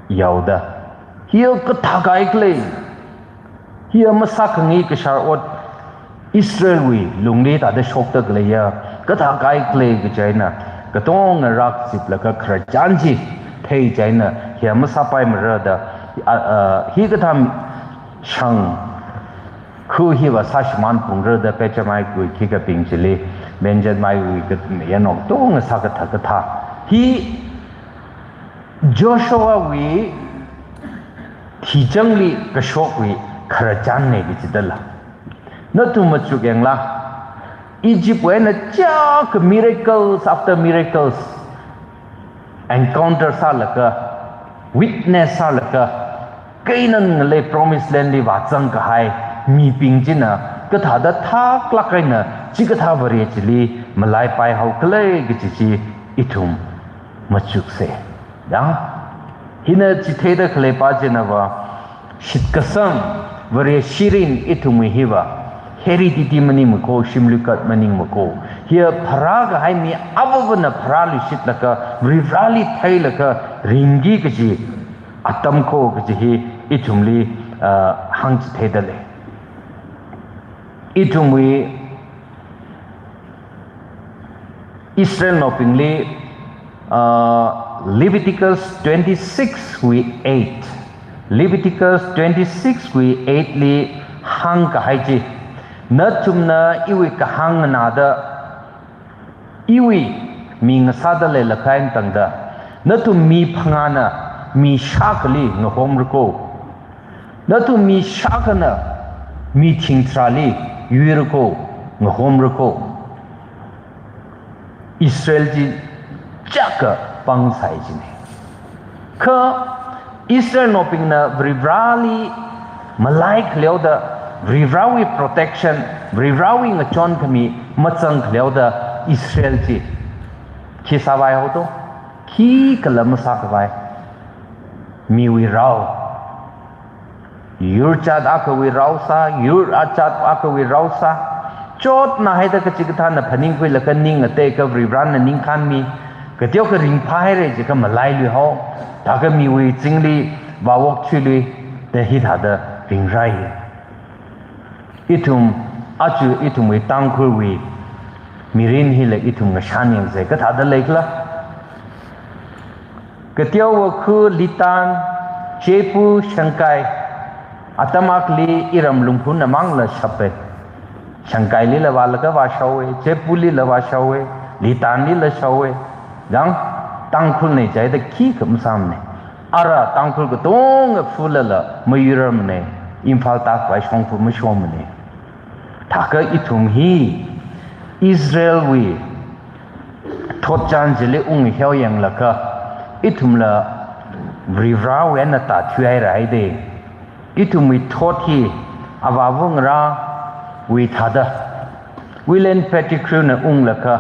yaoda, hiya kathā kaikhala, hiya masākhangai kashār ot, Israelwui lungli thāda shokda khaleiya, kathā kaikhala kaji eina, katonga rākaziplaga khararchan chi thei chieina, hiya masāpaimara da, a, a, hikathā shang khu hiva sāshimān phungra da, Pechenmeiwui khikha bing chili, Benjaminwui kha, yānao katonga sākathā kathā. Hi Joshuawui thichangli kashokwui khararchanna kajidala. Nathum machuk yanglu, Egyptwui eina chiyākha miracles after miracles encounter sālaga, witness sālaga, Canaan ngalei Promised Landli vāzang kahai mibing china kathāda thaklāk eina chikathā Vare chili malaipai haokhala kaji chi ithum machuksa. Ya? Hina chitheida khaleipa chinava, shitkasang Vare shirin ithumwui hiva heredity maningmako, shimluikat maningmako. Hiya pharākahai mi avavana pharāluishitlaga, Varivarali theilaga ringki kaji atam kho kaji hi ithumli, ah, hāngchitheida lei. Ithumwui Israelnaobingli, ah, Leviticus twenty-six wui eight. Leviticus twenty-six wui eight li hāngkahai chi, nathumna iwui kahāng nganāda, iwui ming ngasāda leilakha eina tangda, nathum mi phangāna mi shākhali ngahomra kho. Nathum mi shākhana mi thingtharāli yuira kho, ngahomra kho. Israel chi chiyākha pāngsai china. Kha Israelnaobingna Varivarali malai khaleoda, Varivarawui protection, Varivarawui ngachonkhami mazang khaleoda Israel chi khi sāvai haoto, khikhala masākhavai. Miwui rao. Yur jat akhawui rao sā, yur ajat akhawui rao sā. Chotna haida kachikathāna phaningkhuilaga ning ngateikha Varivarana ningkhānmi. Kateokha ringphāhaira jiakha malailuihao. Thākha miwui zingli vāokthuilui da hithāda ringrai. Ithum, aja ithumwui Tangkhulwui mirin hila ithum ngashān yangsa, kathāda leikhala. Kateowa khu Litan, Chepu, Shangkai, atam akhali iram Lungphun amangla shapa. Shangkailila vālaga vāshaowa, Chepulila vāshaowa, Litanlila shaowa. Dang, Tangkhulna jida khikha masāmana. Ara Tangkhul katonga phulala mayurarmana, Imphal tākhavai shongfa mashomana. Thākha ithum hi Israelwui thotchan chili unghaoyanglaga, ithumla Varivarawui eina tāthuihaira haida. Ithumwui thot hi avāva ngarāwui thāda, William Pettigrewna unglaga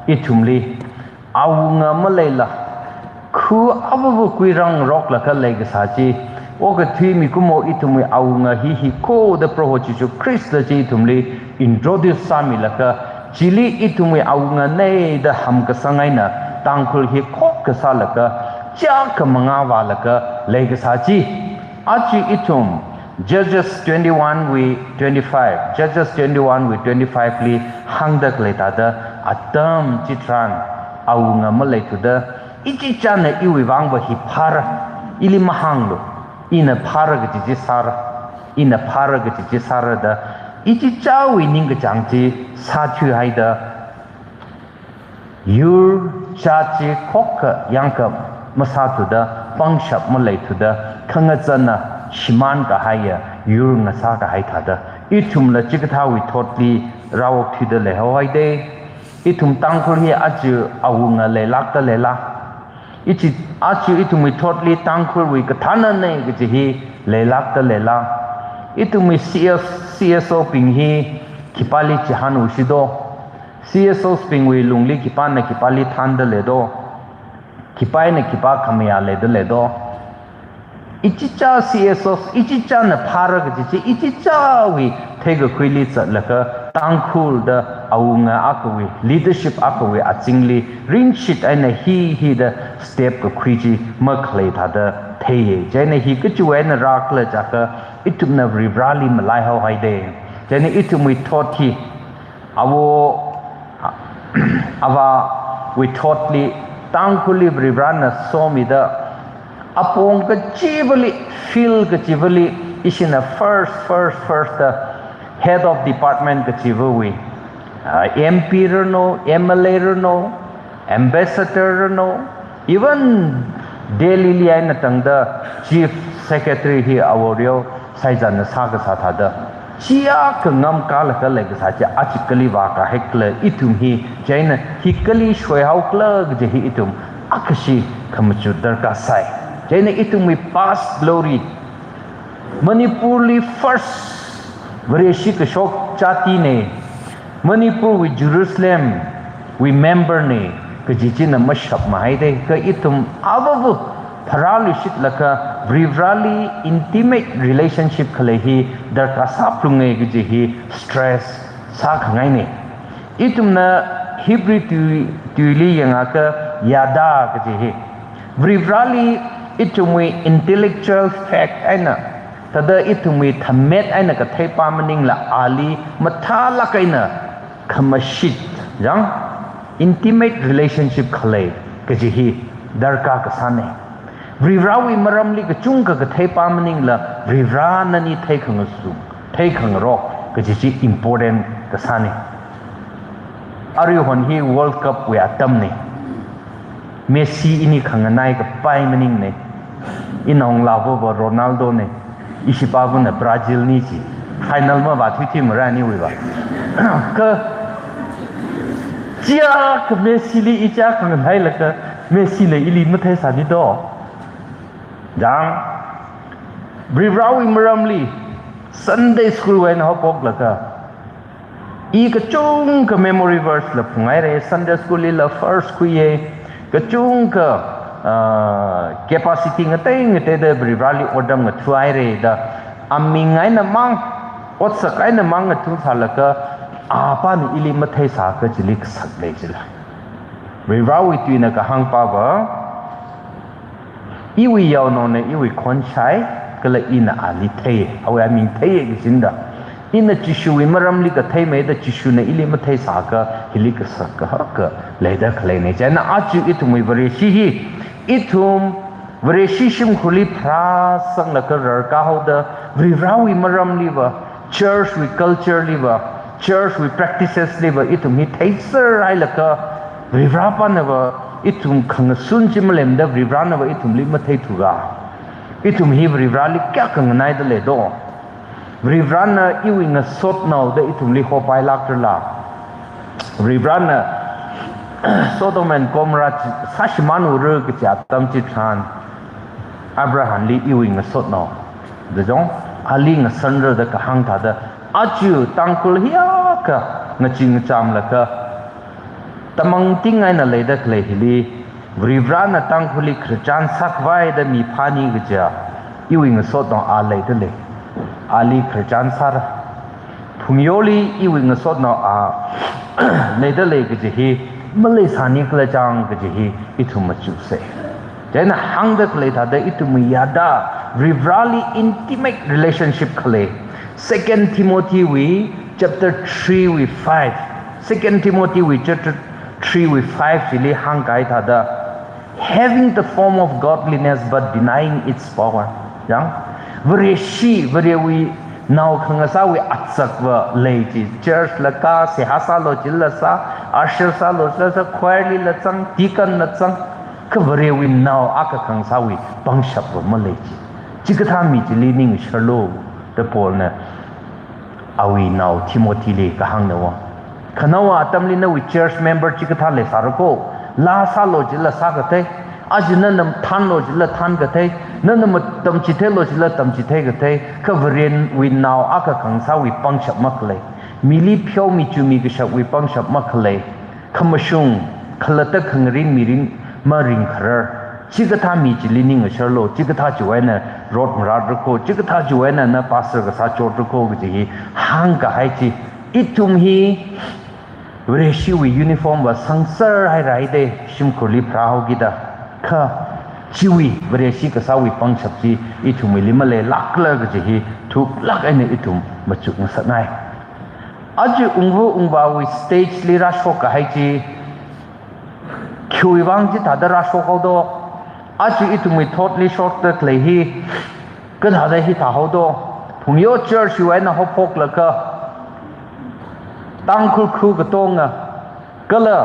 ithumli awunga maleila, khu avava kuirang roklaga leikasā chi, okathui mikumo ithumwui awunga hi hi kho da Proho Jesu Khrista chi ithumli introduce sāmilaga, chili ithumwui awungana da hamkasang eina Tangkhul hi khokkha sālaga, chiyākha mangā vālaga leikasā chi, aja ithum Judges twenty-one wui twenty-five, Judges twenty-one wui twenty-five li hāngda khalei thāda, atam chitharan awunga maleithuda, ichichāna iwui vangva hi phāra, ili mahānglu, ina phāra kaji chi sāra, ina phāra kaji chi sāra da, ichichāwui ningkachāng chi sāthuihaida, yur chāt chi khokkha yangkha masāthuda, pangshap maleithuda, khangachāna shimānkahaiya yur ngasākahai thāda, ithumla chikathāwui thotli rāokthuida leihaohaide. Ithum Tangkhul hi aja awunga leilākda leila? Ichi, aja ithumwui thotli Tangkhulwui kathānana kaji hi leilākda leila? Ithumwui C S, C S O bing hi khipāli chihān ushi do? C S Os bingwui lungli khipāna khipāli thānda lei do? Khipāna khipā khamayā leida lei do? Ichichā C S Os, ichichāna phāra kaji chi, ichichāwui theikakhuili zatlaga, Tangkhul da awunga akhawui, leadership akhawui azingli ringshit eina hi hida step kakhui chi makhalei thāda theiya. Chieina hi kachiwui eina rākhala jiakha, ithumna Varivarali malaihaohaide. Chieina ithumwui thot hi, āwo, āvāwui thotli, Tangkhulli Varivarana somida, apong kachivali, field kachivali, ishina first, first, first da, head of department kachivawui, ah, M P ranu, M L A ranu, ambassador ranu, even Delhili eina tangda chief secretary hi āwo Reo Saizanna sākasā thāda, chiakha ngamkalaga leikasā chi aja kali vākahai khala ithum hi, chieina hi kali shoihaokhala kaji hi ithum akhashi khamachut darkar sai. Chieina ithumwui past glory, Manipurli first Vareshi kashok jatine, Manipurwui Jerusalemwui member ne kaji china mashapmahaide. Kha ithum āvāva pharāluishitlaga Varivarali intimate relationship khalei hi darkar sāphalunge kaji hi stress sākhangaine. Ithumna Hebrew tui, tuili yangakha yada kaji hi, Varivarali ithumwui intellectual fact eina, thāda ithumwui thamet eina katheipa maningla ali mathālāk eina khamashit, yang, intimate relationship khalei kaji hi darkar kasāne. Varivarawui maramli kachungkha katheipa maningla Varivarana nali theikhangasu, theikhangarok kaji chi important kasāne. Aruihon hi World Cup wui atamne. Messi ini khanganai kapai maningne. Ina onglāvava Ronaldo ne. Ishipāvana Brazil ni chi. Final mavāthuithuimara aniwuiva. Kha, chiakha Messili i chiakha khanganailaga, Messina ili matheisāni do. Jang, Varivarawui maramli Sunday school wui eina haophoklaga, i kachungkha memory verse la phunghaire, Sunday school lila first khuiye, kachungkha, ah, capacity ngatei ngateida Varivarali otram ngathahaire da, aming eina mang, otsak eina mang ngathasālaga, apāna ili matheisā kachili kasak lei chila. Varivarawui tuina kahāngpava, iwui yaonaona iwui khonshai, kala ina ali thei, awui aming thei kajina da. Ina Jishuwui maramli katheimeida Jishuna ili matheisākha, hili kasak kahaka leida khaleine. Chieina aja ithumwui Vareshi hi, ithum Vareshi shimkhurli pharāsanglaga rarkāhaoda, Varivarawui maramliva, church wui culture liva, church wui practices liva, ithum hi theiser hailaga, Varivarapānava ithum khangasun chi malemda Varivaranava ithumli matheithuka. Ithum hi Varivarali kayākha nganaida lei do? Varivarana iwui ngasotnaoda ithumli hopailākrala? Varivarana Sodom and Gomorrah chi sāshimānura kaji atam chitharan, Abrahamli iwui ngasotnao, da jong, ali ngasanra da kahāng thāda, aja Tangkhul hiyākha ngachee ngachamlaga, tamangting eina leida khalei hili, Varivarana Tangkhulli khararchan sākhavai da miphāni kaja, iwui ngasotnao a leida lei. Ali khararchan sāra. Phungyoli iwui ngasotnao a leida lei kaji hi, maleisāni khala chang kaji hi, ithum machukse. Chieina hāngda khalei thāda ithumwui yada, Varivarali intimate relationship khalei. Second Timothy wui chapter three wui five. Second Timothy wui chapter three wui five chili hāngkahai thāda, "Having the form of godliness but denying its power." Yang, Vareshi, Varewui Nao khangasāwui atsakva lei chi, church la kā, seihā sālu chila sā, usher sālu chila sā, choir lila zang, deacon la zang, kha Varewui nao akha khangasāwui pangshapva malei chi. Chikathā mi chili ningsharlu, da Paulna awui nao Timothyli kahāngna va. Khanaowa atamli nawui church member chikathā leisāra ko, laa sālu chila sākathei, aja nana mathānlu chila thānkathei, nana matamchitheilu chila tamchitheikathei, kha Varewui nao akha khangasāwui pangshap makhalei, mili pheomi chumi kashapwui pangshap makhalei, khamashung, khalatta khangarin mirin maringkharar. Chikathā mi chili ningasharlu, chikathā chiwui eina rot maratra ko, chikathā chiwui eina na pastor kasā chotra ko kaji hi hāngkahai chi. Ithum hi Vareshiwui uniform va sangser haira haida, shimkhurli pharāhaokida. Kha chiwui Vareshi kasāwui pangshap chi ithumwuili maleilākla kaji hi thuklāk eina ithum machukngasakngai. Aja ungva ungvāwui stage li rāshokkahai chi, khiwui vang chithāda rāshokhaodo? Aja ithumwui thotli shokda khalei hi kathāda hithā haodo? Phungyo church wui eina haophoklaga, Tangkhul khu katonga, kala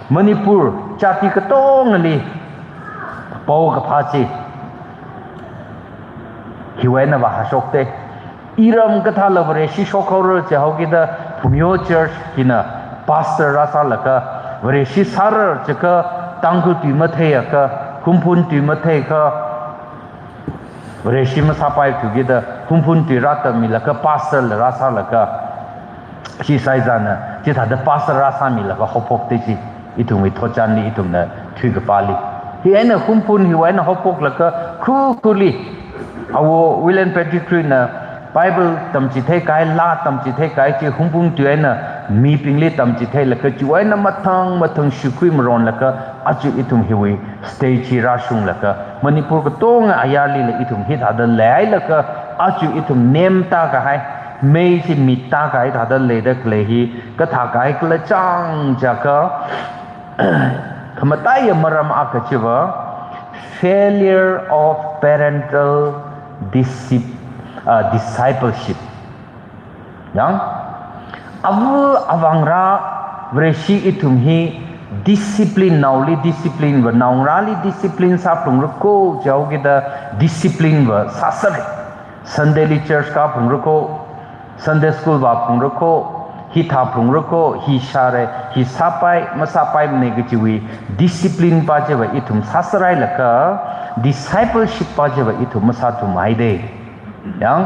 Manipur jati katongali paokaphā chi hiwui eina vāhāshokte. Iram kathāla Vareshi shokhaora jihaokida, Phungyo church hina pastor rāsālaga Vareshi sāra jiakha, Tangkhul tui matheiakha, Hunphun tui matheiakha, Vareshi masāpaithu kida, Hunphun tui rātammilaga, pastor la rāsālaga, chi saizana chithāda pastor rāsāmilaga haophokte chi, ithumwui thotchanli, ithumna thuikapāli. Hi eina Hunphun hiwui eina haophoklaga, khu khuli, awo William Pettigrew na Bible tamchitheikahai, laa tamchitheikahai chi Hunphun tui eina mibingli tamchitheilaga, chiwui eina mathang mathang shikhui maronlaga, aja ithum hiwui stage hi rāshunglaga, Manipur katonga ayarlila ithum hithāda leihailaga, aja ithum nemtākahai, mei chi mittākahai thāda leida khalei hi kathākahai khala chang jiakha, khamataiya maram akha chiva, failure of parental discip-, uh, discipleship. Yang, ava avāngarā Vareshi ithum hi discipline, naoli discipline va, naongarāli discipline sāphalungra ko jihaokida, discipline va sāsāra. Sunday li church kāphalungra ko, Sunday school vāphalungra ko, hithā phalungra ko, hi shāra, hi sāpai, masāpaimana kajiwui discipline pa chiva ithum sāsārhailaga, discipleship pa chiva ithum masāthumahaide. Yang,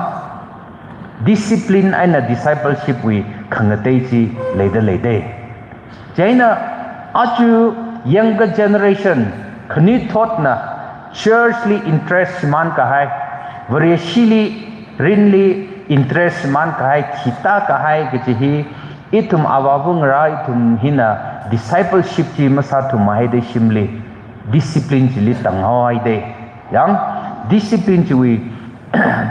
discipline eina discipleship wui khangatei chi leida leide. Chieina aja younger generation, khanuithotna church li interest shimānkahai, Vareshili, rinli interest shimānkahai, thitākahai kaji hi, ithum avāva ngarā ithum hina discipleship chi masāthumahaide shimli, discipline chili tānghaohaide. Yang, discipline chiwui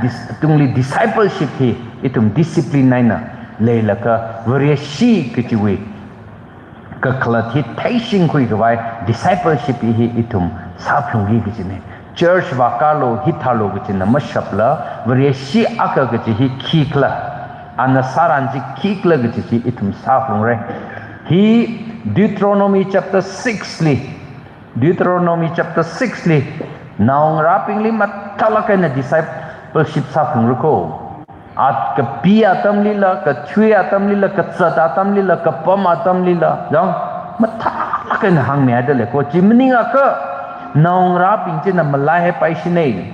dis-, tungli discipleship hi ithum discipline eina leilaga Vareshi kajiwui kakhalat hi theishingkhuikhavai discipleship hi ithum sāphalungki kajine. Church vākālu, hithālu kajina mashapla, Vareshi akha kaji hi khikhala, ana sāran chi khikhala kaji chi ithum sāphalungra. Hi Deuteronomy chapter six li, Deuteronomy chapter six li, naongarābingli mathālāk eina discipleship sāphalungra ko. At kapi atamlila, kathui atamlila, kazat atamlila, kapam atamlila, yang, mathālāk eina hāngmihaida lei ko. Chi maningakha, naongarābing china malaihaipaishine.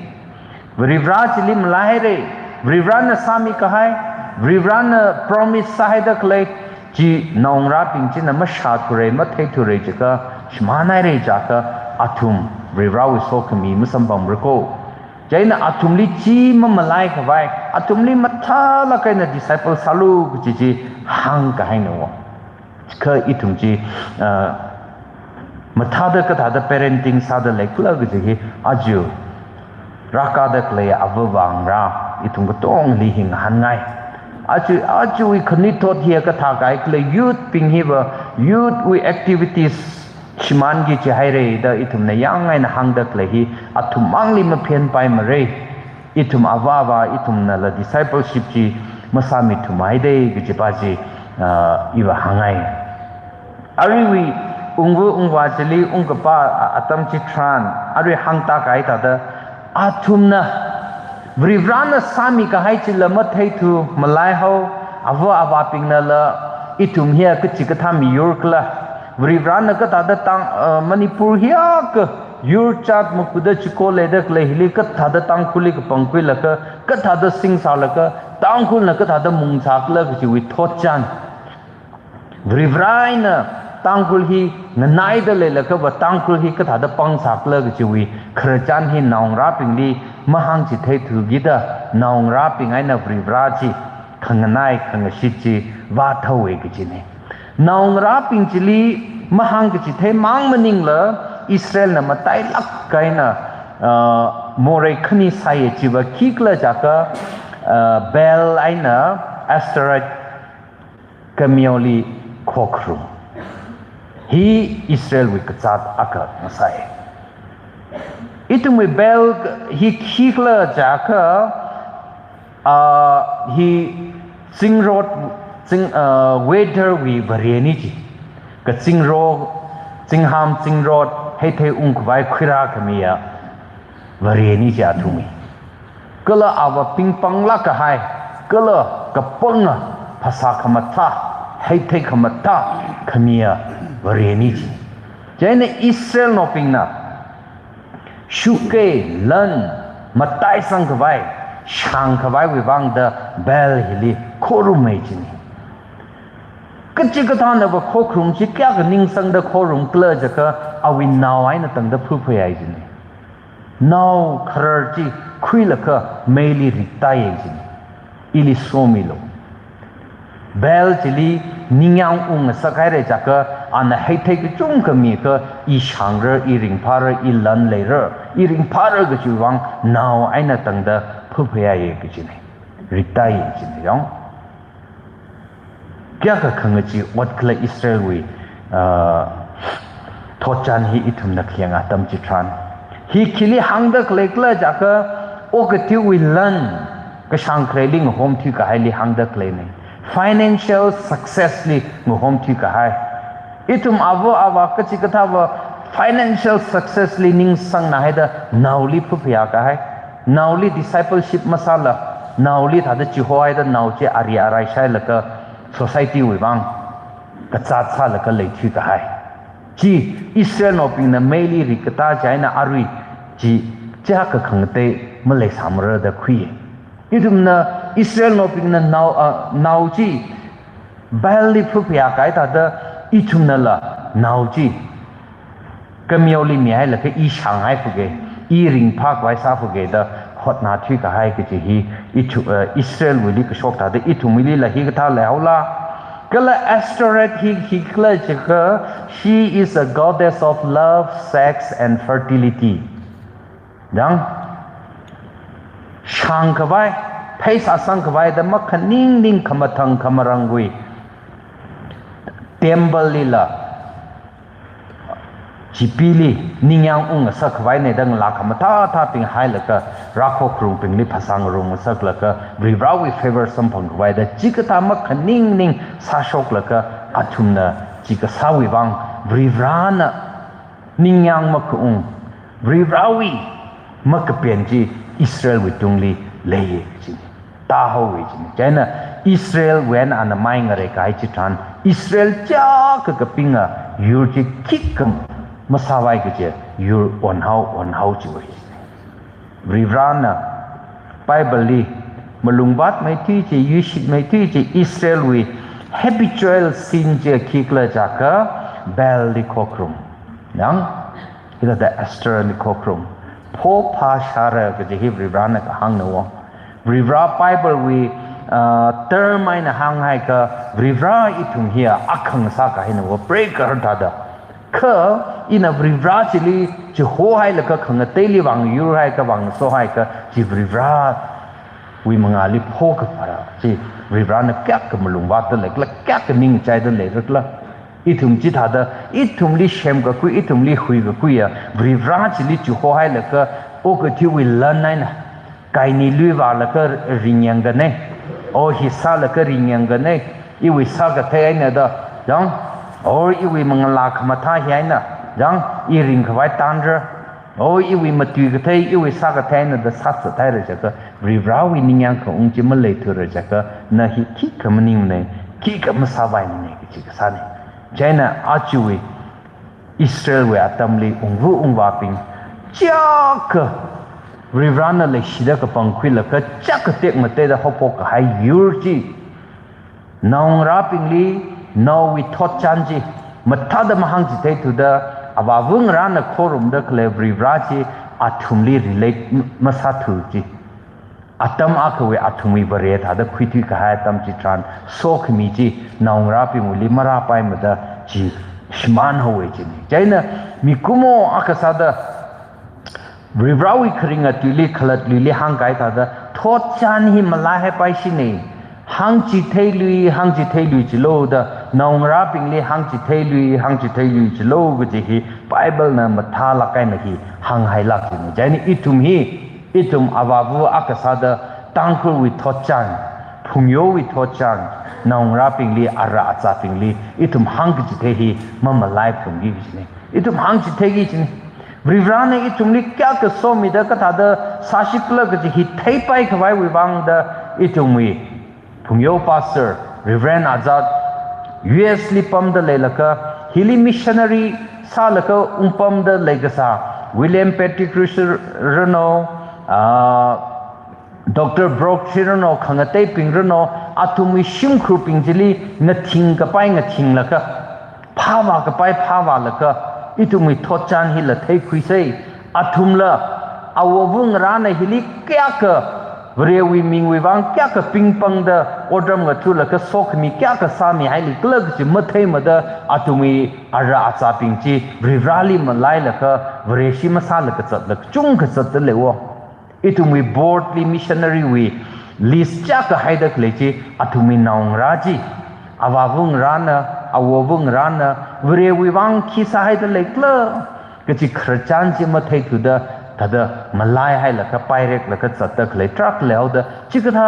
Varivarā chili malaihaire, Varivarāna sāmikahai, Varivarāna promise sāhaida khalei, chi naongarābing china mashāthura, matheithura jiakha, shimānhaira jiakha, athum Varivarāwui sokhami masamphangra ko. Chieina athumli chi mamalaikhavai, athumli mathālāk eina disciple sālu kaji chi hāngkahaina wo. Kha ithum chi, ah, mathāda kathāda parenting sāda leikhala kaji hi aja rākāda khalei avāva ngarā ithum katongli hi ngahānngai. Aja, ajawui khanuithot hi kathākahai khala, youth bing hiva, youth wui activities shimānki jihaira da ithumna yang eina hāngda khalei hi athummangli maphenpaimara. Ithum ava ava, ithumnala discipleship chi masāmithumhaida kajipa chi, ah, iva hāngngai. Aruiwui ungva ungva chili ungkapa a-, atam chitharan, arui hāngtākahai thāda, athumna Varivarana sāmikahai chila matheithu malaihao, ava avābingnala ithum hiya kachikathā miyur khala, Varivarana kathāda Tang-, uh, Manipur hiyākha yurchat makuda chiko leida khalei hili kathāda Tangkhulli kapangkhuilaga, kathāda singsalaka, Tangkhulna kathāda mungsakhala kajiwui thotchan. Varivarana Tangkhul hi nganaida leilakha va Tangkhul hi kathāda pangsakhala kajiwui khararchan hi naongarābingli mahāngchitheithu kida naongarābing eina Varivara chi khanganai khangashit chi vāthaowa kajina. Naongarābing chili mahāngkachitheimang maningla Israelna matailāk eina, ah, morei khani sāya chiva khikhala jiakha, ah, Baal eina Ashtoreth kameoli khokharum. Hi Israelwui kazāt akha ngasai. Ithumwui Baal hi khikhala jiakha, ah, hi zingrot, zing-, ah, weather wui varena chi. Kazingro, zingham zingrot, heithei ungkhavai khuirākhamiya varena chi athumwui. Kala ava pingpanglāk kahai, kala kapanga, phasā khamathā, heithei khamathā khamiya varena chi. Chieina Israelnaobingna shuke lan mataisangkhavai, shāngkhavaiwui vangda Baal hili khorummei china. Kachikathāna va khokharum chi kayākha ningsangda khorumkhala jiakha awui nao eina tangda phuphayai china. Nao kharar chi khuilaga meili riktāya china. Ili somilu. Baal chili ningyāng ungngasakhaira jiakha, ana heithei kachungkha mikha, i shāngra, i ringphāra, i lan leira, i ringphāra kajiwui vang nao eina tangda phuphayāya kajina. Riktāya china yong. Kayākha khangachee ot khala Israelwui, ah, thotchan hi ithumna khayang atam chitharan. Hi khili hāngda khaleikhala jiakha, okathuiwui lan kashāng khareili ngahomthui kahaili hāngda khaleina. Financial success li ngahomthui kahai. Ithum ava ava kachikathā va financial success li ningsangnā haida naoli phuphayā kahai. Naoli discipleship masāla, naoli thāda chihohaida nao chi ari arai shailaga society wui vang kazāt sālaga leithui kahai. Chi Israelnaobingna meili rikkatā chieina arui chi chiyākha khangatei maleisāmara da khui. Ithumna Israelnaobingna nao, ah, nao chi Baalli phuphayā kahai thāda ithumnala nao chi kameoli mihailaga i shānghai phuke, i ringphākhavai sā phuke da hotnāthui kahai kaji hi ithu-, eh, Israelwuili kashok thāda ithumwuilila hikathā leihaola. Kala Ashtoreth hi, hi khala jiakha, she is a goddess of love, sex and fertility. Dang, shāngkhavai, pheisā sangkhavai da makhaningning khamathang khamarangwui temple lila, chipili ningyāng ungngasak khavaina da ngalā khamathāthābing hailaga, rākhokharungbingli phasā ngarumngasaklaga, Varivarawui favor samphangkhavai da chikathā makhaningning sāshoklaga, athumna chi kasāwui vang, Varivarana ningyāng makaung, Varivarawui makapen chi Israelwui tungli leiya kajina. Tāhaowa kajina. Chieina Israelwui eina ana mai ngarei kahai chitharan, Israel chiyākha kapinga yur chi khikha masāvai kaji yur onhao, onhao chiwui. Varivarana Bible li malungvātmeithui chi, yuishitmeithui chi, Israelwui habitual sin chi khikhala jiakha Baalli khokharum. Yang, hithāda Ashtorethli khokharum. Phophā shāra kaji hi Varivarana kahāngna wo. Varivara Bible wui, ah, term eina hānghaiakha Varivara ithum hiya akha ngasā kahaina wo, preigaharda. Kha ina Varivara chili chihohailaga khangateili vāngyurhaiakha, vāngasohaiakha, chi Varivarawui mangāli phokaphara, chi Varivarana kayākha malungvātda leikhala, kayākha ningchaida leikhala. Ithum chithāda, ithumli semkakhui, ithumli huikakhuiya, Varivara chili chihohailaga, okathuiwui lan eina Kaini lui vālaga ringyangkhanei. O hi sālaga ringyangkhanei. Iwui sākathei eina da, jang. O iwui manglā khamathā hi eina, jang. I ringkhavai tanra. O iwui matui kathei, iwui sākathei eina da sāsāthaira jiakha, Varivarawui ningyāng khaung chi maleithura jiakha, na hi khikha maningnei, khikha masāpainei kachi kasānei. Chieina ajawui Israelwui atamli ungva ungvābing, chiyākha Varivarana leishida kapangkhuilaga chiyākha tekmateida haophok kahai yur chi, naongarābingli, naowui thotchan chi mathāda mahāngchitheithuda, avāvangarāna khorumda khalei Varivara chi athumli relate m-, masāthu chi. Atam akhawui athumwui Vare thāda khuithui kahai atam chitharan sokhami chi naongarābingwuili marāpaimada chi shimānhaowa chinei. Chieina mikumo akha sāda Varivarawui kharinga tuili khalatluili hāngkahai thāda thotchan hi malaihaipaishinei. Hāngchitheilui, hāngchitheilui chilo da, naongarābingli hāngchitheilui, hāngchitheilui chilo kaji hi Biblena mathālāk eina hi hānghailāk chinei. Chieina ithum hi, ithum avāva akha sāda Tangkhulwui thotchan, phungyowui thotchan, naongarābingli, ara azābingli ithum hāngkachithei hi mamalaiphalungki kajinei. Ithum hāngchitheiki kajinei. Varivarana ithumli kayākha somida kathāda sāshikhala kaji hi theipaikhavaiwui vāngda ithumwui phungyo pastor, Reverend Azad, U S li pamda leilaga, hili missionary sālaga ungpamda leikasā William Pettigrew rano, ah, Doctor Brock rano, khangateibing rano, athumwui shimkhurbing chili ngathingkapai ngathinglaga, phāvākapai phāvālaga, ithumwui thotchan hila theikhuisei. Athumla, avāvangarāna hili kayākha, Varewui mingwui vāng kayākha pingpangda, otram ngathalaga sokhami kayākha sāmihailikhala kaji matheimada, athumwui ara azābing chi Varivarali malailaga, Vareshi masālaga zatlaga, chungkha zatda leiwo. Ithumwui board li missionary wui list chiyākha haida khalei chi, athumwui naongarā chi, avāvangarāna, avāvangarāna, Varewui vāng khi sāhaida leikhala kaji khararchan chi matheithuda, thāda malaihailaga, paireklaga zatda khalei tarākha leihaoda, chikathā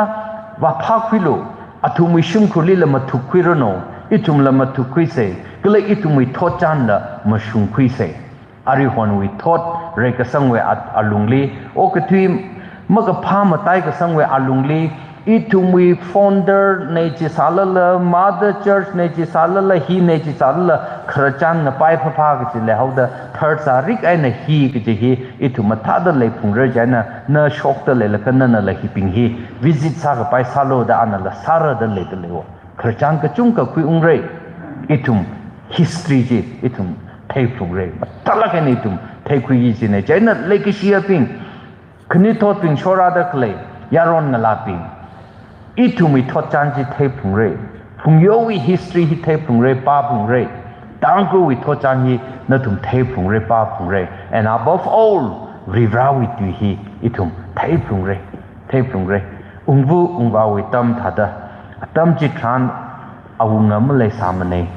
vāphākhuilu, athumwui shimkhurlila mathukkhuiranu, ithumla mathukkhuisei, kala ithumwui thotchanla mashungkhuisei. Arihonwui thot reikasangwui a-, alungli, okathui makaphā mataikasangwui alungli, ithumwui founder nei chi sālala, mother church nei chi sālala, hi nei chi sālala, khararchan ngapai phāphā kaji leihaoda, tharzārik eina hi kaji hi, ithum mathāda leiphungra chieina, na shokda leilaga nanala hibing hi visit sākapai sālu da anala sārada leida leiwo. Khararchan kachungkha khuiungrei, ithum history chi ithum theiphalungrei. Mathālāk eina ithum theikhuiki kajinei. Chieina leikashiyabing, khanuithotbing shorāda khalei, yaron ngalābing, ithumwui thotchan chi theiphalungrei. Phungyowui history hi theiphalungrei, pāphalungrei. Tangkhulwui thotchan hi nathum theiphalungrei, pāphalungrei. And above all, Varivarawui tui hi ithum theiphalungrei. Theiphalungrei. Ungva ungvāwui atam thāda, atam chitharan awunga maleisāmanei.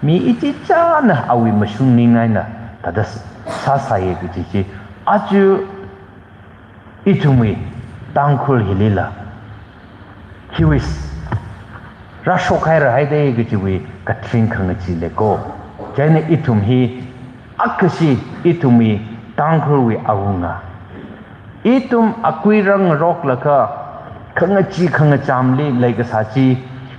Mi ichichāna awui mashungning eina thāda sāsāya kaji chi. Aja ithumwui Tangkhul hilila, hiwui s-, rāshokhaira haidei kajiwui kathring khangachee leiko. Chieina ithum hi, akhashi ithumwui Tangkhulwui awunga. Ithum akuirang ngaroklaga, khangachee khangachamli leikasā chi,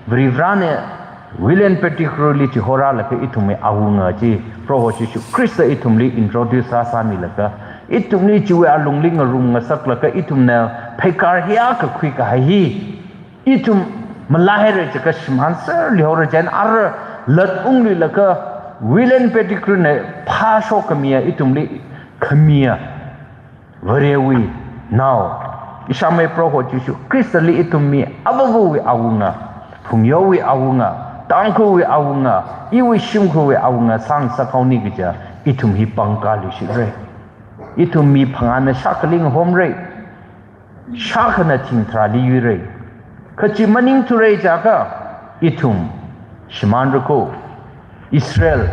Varivarana William Pettigrewli chihorālaga ithumwui awunga chi, Proho Jishu Khrista ithumli introduce sāsāmilaga, ithumli chiwui alungli ngarum ngasaklaga, ithumna pheikar hiyākha khuikahai hi, ithum malaihaira jiakha shimānserluihaora chieina ara lat ungluilaga, William Pettigrewna phāshok khamiya, ithumli khamiya, Varewui nao, ishāmei Proho Jishu Khristali ithum mi avāvawui awunga, phungyowui awunga, Tangkhulwui awunga, iwui shimkhurwui awunga sāngasakhaoni kaja, ithum hi pangkāluishitrei. Ithum mi phangāna shākhali ngahomrei. Shākhana thingtharāli yuirei. Kha chi maningthurei jiakha, ithum shimānra ko. Israel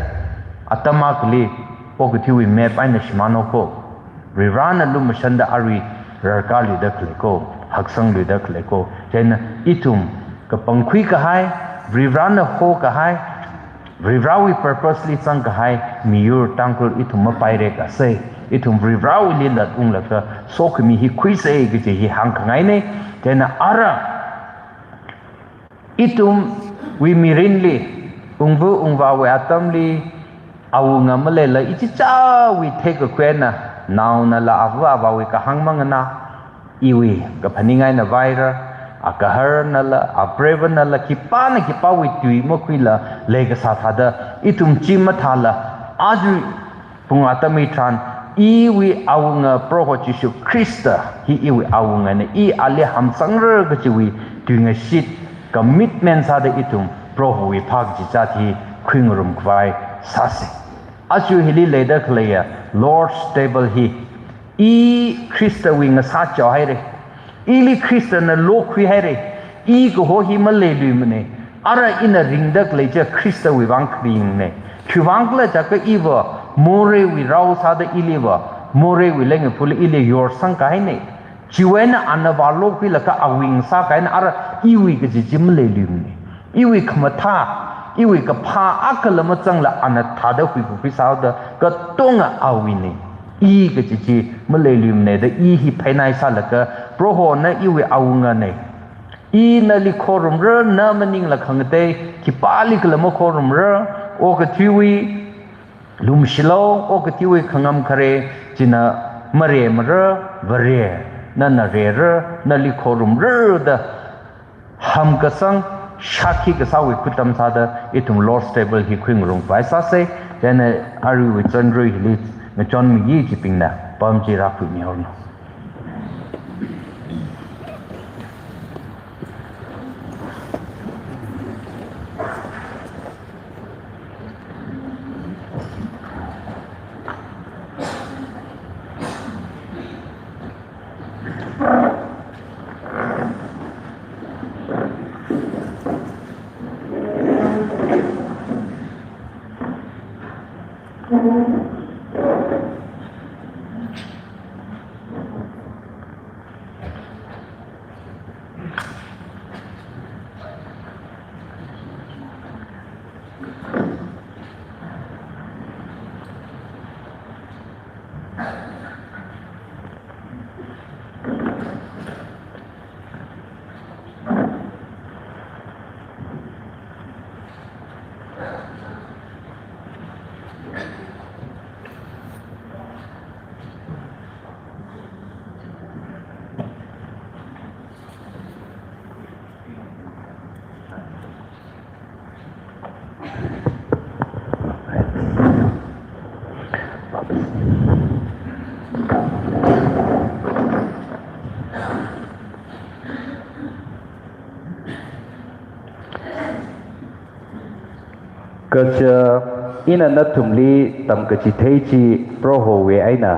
atam akhali okathuiwui map eina shimānhaoko. Varivarana lumashanda arui rarkāluida khalei ko, haksangluida khalei ko. Chieina ithum kapangkhui kahai, Varivarana hokahai, Varivarawui purpose li zangkahai miyur Tangkhul ithum mapairek asei. Ithum Varivarawuili latunglaga sokhami hi khuisei kaji hi hāngkhangainei. Chieina ara ithumwui mirinli, ungva ungvāwui atamli, awunga maleila ichichāwui theikakhuina, naonala ava avāwui kahāng mangana, iwui kaphaning eina vaira, agaharnala, aprevanala, khipāna khipāwui tui makhuila leikasā thāda, ithum chi mathāla, aja pung atam hitharan, iwui awunga Proho Jishu Khrista hi iwui awungana, i ali hamsangra kajiwui tuingashit, commitment sāda ithum Prohowui phā kachichat hi khuingarum khavai sāsei. Aja hili leida khaleiya Lord's Table hi, i Khristawui ngasāchao hairei. Ili Khristana lokhui hairei. I kaho hi maleiluimanei. Ara ina ringda khalei chi Khristawui vang kharingnei. Khiwuivang khala jiakha iva moreiwui rao sāda iliva moreiwui leingaphula ili yorsang kahainei. Chiwui eina ana vālokhuilaga awui ngasā kahaina, ara iwui kaji chi maleiluimanei. Iwui khamathā, iwui kaphā akhala mazangla ana thāda huikakhui sāda katonga awuinei. I kaji chi maleiluimanei da i hi phainai sālaga, Prohona iwui awunganei. I nali khorumra, na maningla khangatei khipālikhala makhorumra, okathuiwui lumshilo, okathuiwui khangam khare china maremara, Vare, nana rera, nali khorumra da hamkasang shākhi kasāwui khuttam sāda ithum Lord's Table hi khuingarum khavai sāsei. Chieina aruiwui chanrui hili ngachonmi kajibingna pam chi rākhuimihaoranu. Kaja ina nathumli tamkachithei chi Prohowui eina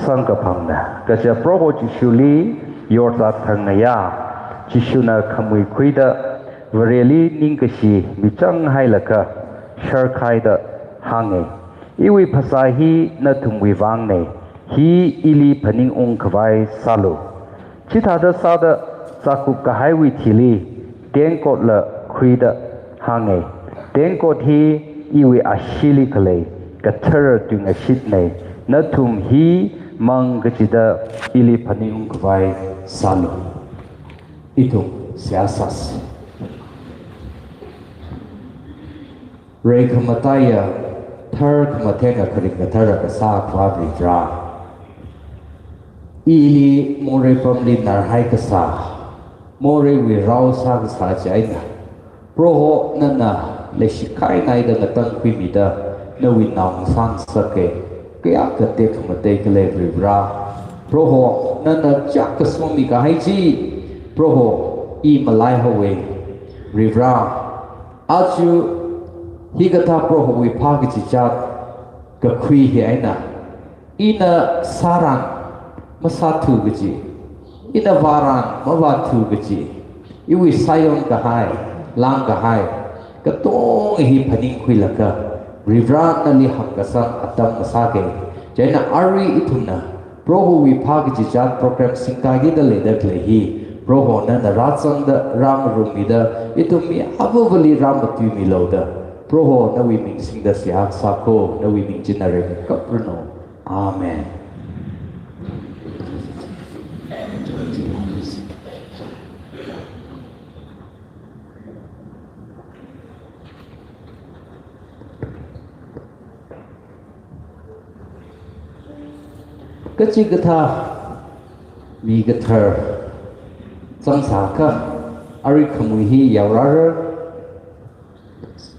samkaphangna. Kaja Proho Jishuli yorzat thang ngayā, Jishuna khamui khuida Vareli ningkashi michang hailaga sharkhaida hānga, "Iwui phasā hi nathumwui vangna, hi ili phaningung khavai sālu." Chithāda sāda, zākup kahaiwui thili tengkotla khuida hānga, "Tengkot hi iwui asheeli khalei kathara tuingashitna, nathum hi mang kachida ili phaningung khavai sālu." Ithum seihā sāsa. Rai khamataiya, thar khamathenga kharing kathara kasā Akhava Varivara, ili morei pamli narhai kasā, moreiwui rao sākasā chieina, Proho nana leishikhainaida ngatangkhuimida nawui nao ngasā ngasaka, kayākha tekhamatei khalei Varivara. Proho nana chak kasomi kahai chi, Proho i malaihaowa, Varivara. Aja hikathā Prohowui phā kachichat kakhui hi eina, ina sāran masāthu kaji, ina vāran mavāthu kaji, iwui sāyon kahai, lang kahai, katonga hi phaningkhuilaga, Varivara nali hamkasang atam ngasaka. Chieina arui ithumna Prohowui phā kachichat program singkakida leida khalei hi, Proho nana rāzangda, rāngarummida, ithum mi avāvali rāmatuimilu da, Proho nawui ming singda seihā sākho, nawui ming china ringkapranu. Amen. Kachikathā mi kathar zangsākha, arui khamui hi yaorāra,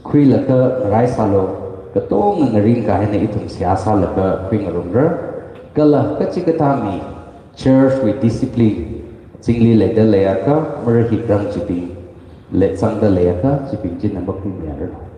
khuilaga ngarai sālu, katonga ngaringkha eina ithum seihā sālaga khuingarumra, kala kachikathā mi church wui discipline zingli leida leiakha, mara hikrang chibing, le zangda leiakha, chibing china makhuimiaranu.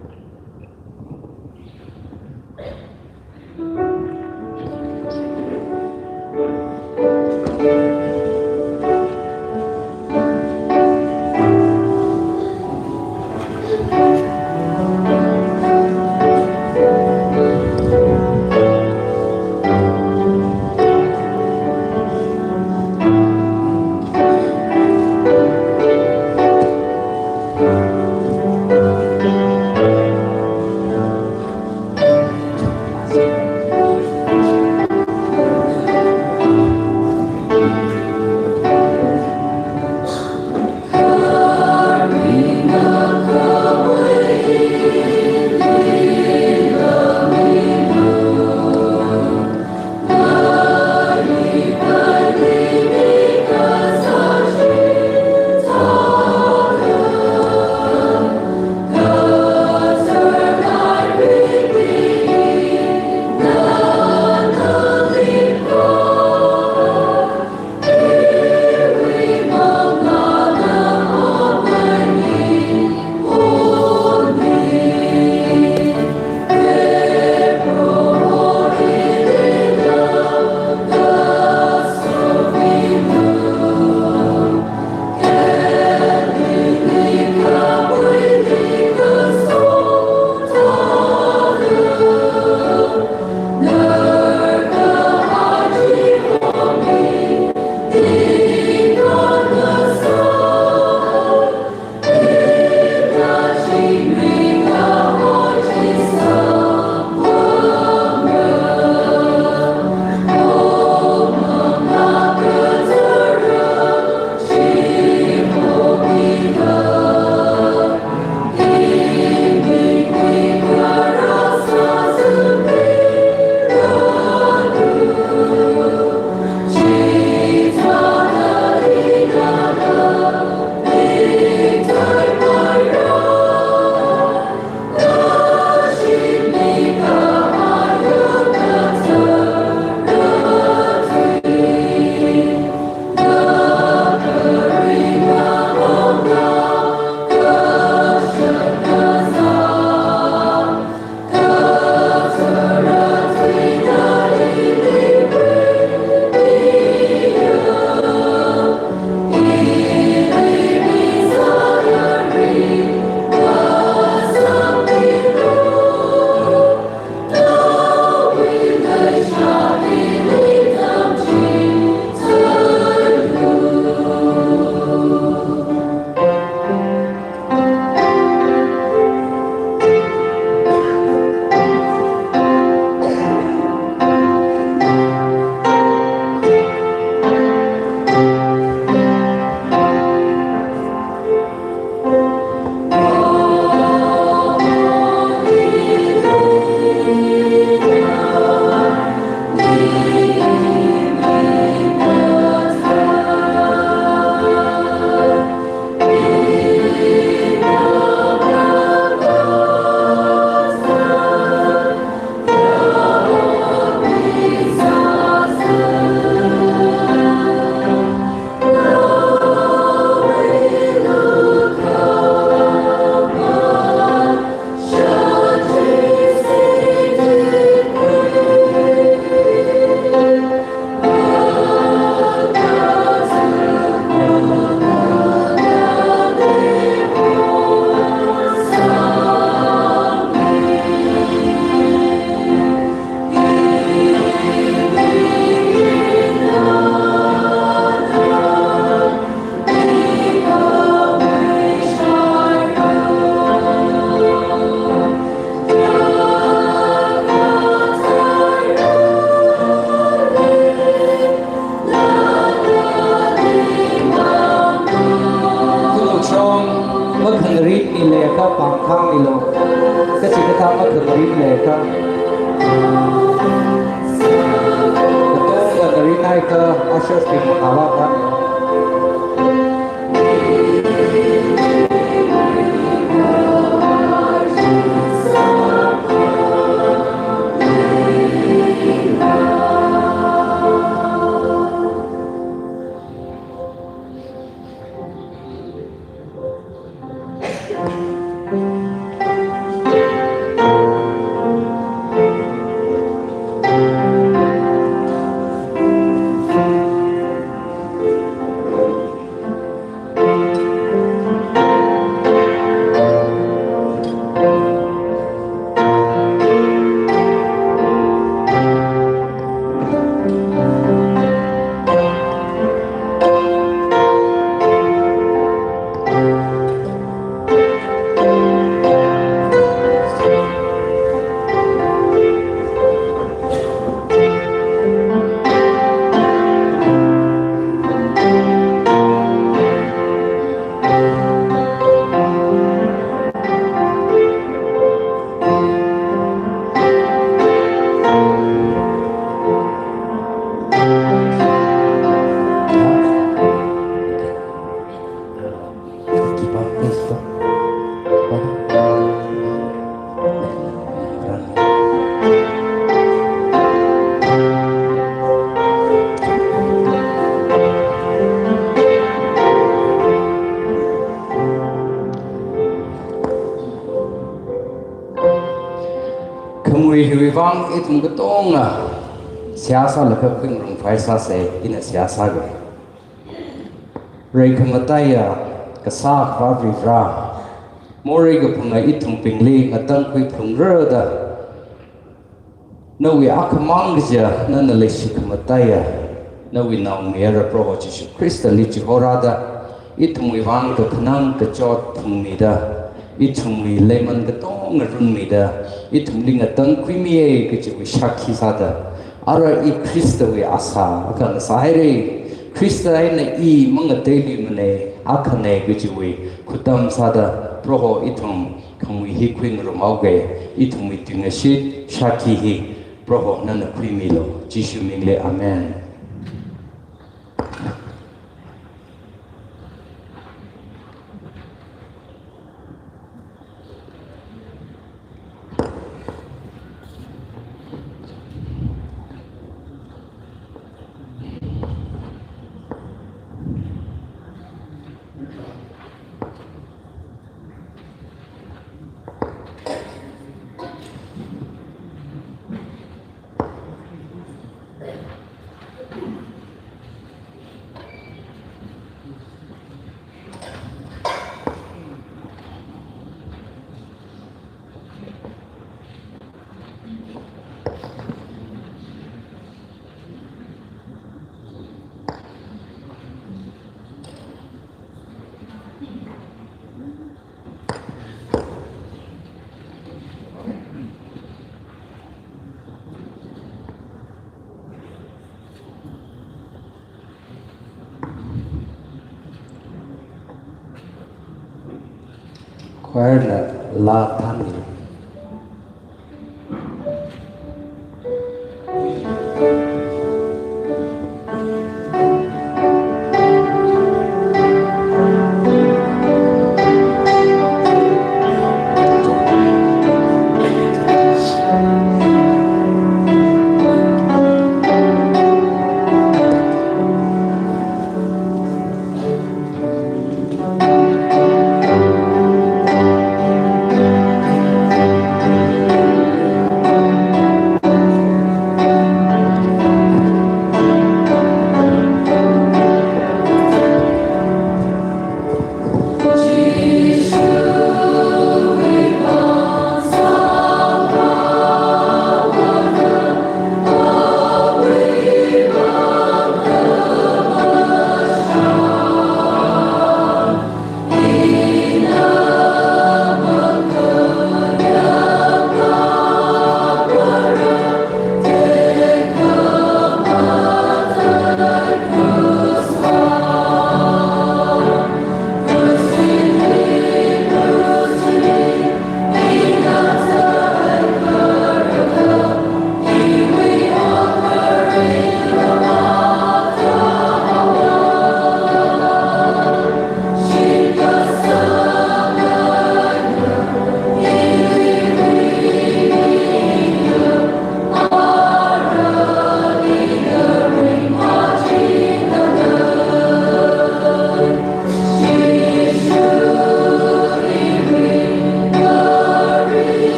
Ushers bing mangāvā. Khamui hiwui vang ithum katonga seihā sālaga khuingarumkhavai sāsa, ina seihā sāga. Reikhamataiya kasā Akhava Varivara, morei kaphunga ithumbingli ngatangkhui phalungra da, nawui akhamang kaja nana leishikhamataiya nawui naomayara Proho Jishu Khristali chihorāda, ithumwui vang kakhanang kachot phungmida, ithumwui leiman katonga ngarunmida, ithumli ngatangkhuimiya kajiwui shākhi sāda, ara i Khristawui asā akha ngasāhaira, Khrista eina i mangateiluimana, akhana kajiwui khutam sāda, Proho ithum khamui hi khuingarumhaoga, ithumwui tuingashit shākhi hi Proho nana khuimilu. Jishu mingli, amen. Choir na laa thānlu.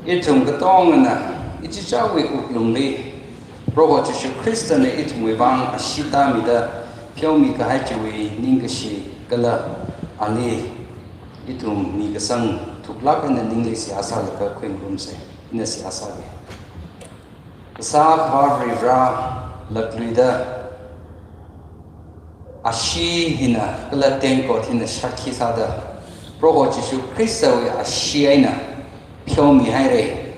Ithum katongana ichichāwui wuklungli Proho Jishu Khristana ithumwui vang ashee tāmida pheomi kahai chiwui ningkashi kala ali ithum mikasang thuklāk eina ningli seihā sālaga khuingarumsa. Ina seihā sāga. Kasā Akhava Varivara, lakluida ashee hina kala tengkot hina shākhi sāda, Proho Jishu Khristawui ashee eina pheomihaira.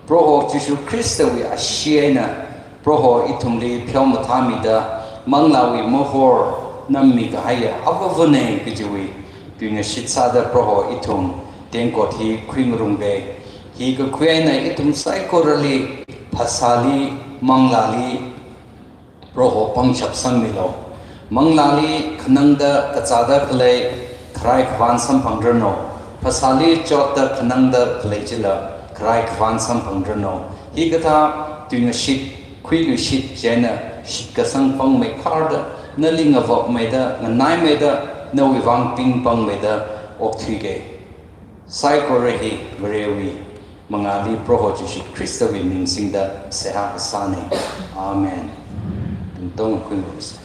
Proho Jishu Khristawui ashee eina Proho ithumli pheomathāmida manglāwui mahor nammi kahaiya avāvana kajiwui tuingashit sāda Proho ithum tengkot hi khuingarumga. Hi kakhui eina ithum saikorali, phasāli, manglāli, Proho pangshap sangmilu. Manglāli khanangda kazāda khalei kharai khavān samphangranu. Phasāli chotda khanangda khalei chila kharai khavān samphangranu. Hikathā tuingashit, khuiluishit chieina shitkasang pangmeikharda, nali ngavapmeida, nganaimeida, nawui vang pingpangmeida okthuiga. Saikora hi Varewui mangāli Proho Jishu Khristawui ming singda seihā kasāna. Amen. Tungtong khuingarumsa.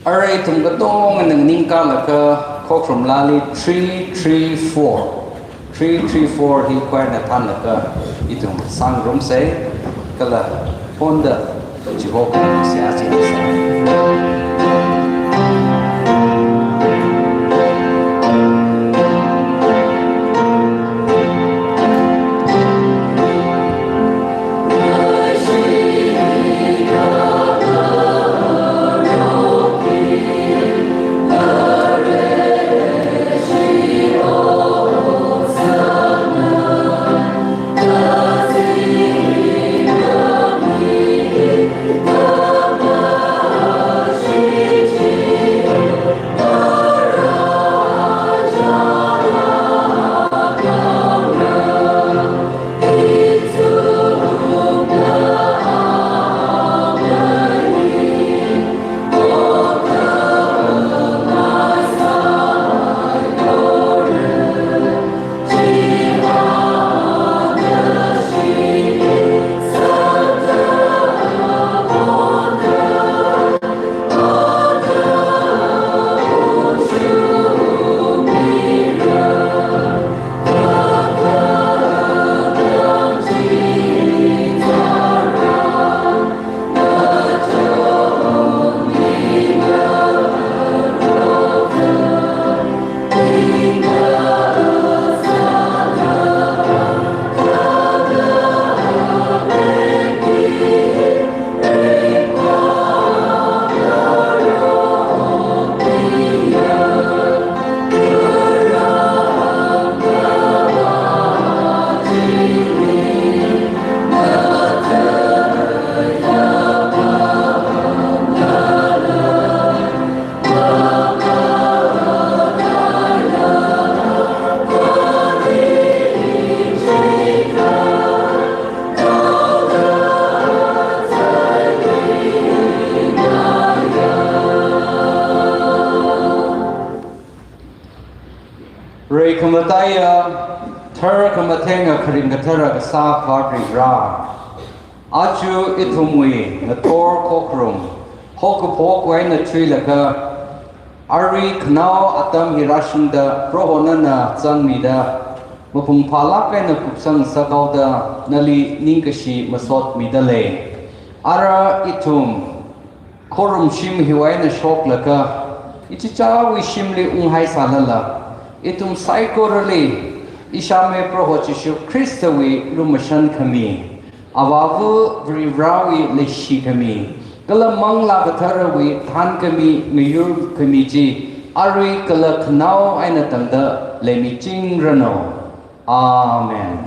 Arui ithum katongana nganingkālaga Khokharum Laali three three four, three three four hi choirna thānlaga ithum sāngarumsa, kala phonda chihoka seihā chili sā. Reikhamataiya, tharkhamatheinga kharing kathara kasā Varivara. Aja ithumwui ngathor khokharum, haokaphok eina thuilaga, arui khanao atam hi rāshungda Proho nana zangmida, mapung phālāk eina kupsang sāhaoda nali ningkashi masotmida lei. Ara ithum khorumshim hiwui eina shoklaga, ichichāwui shimli unghai sālala, ithum saikorali, ishāmei Proho Jishu Khristawui lumashan khami, Avāva Varivarawui leishi khami, kala Manglā Katharawui thānkhami, ngayur khami chi, Arui kala khanao eina tangda leimichingranu. Amen.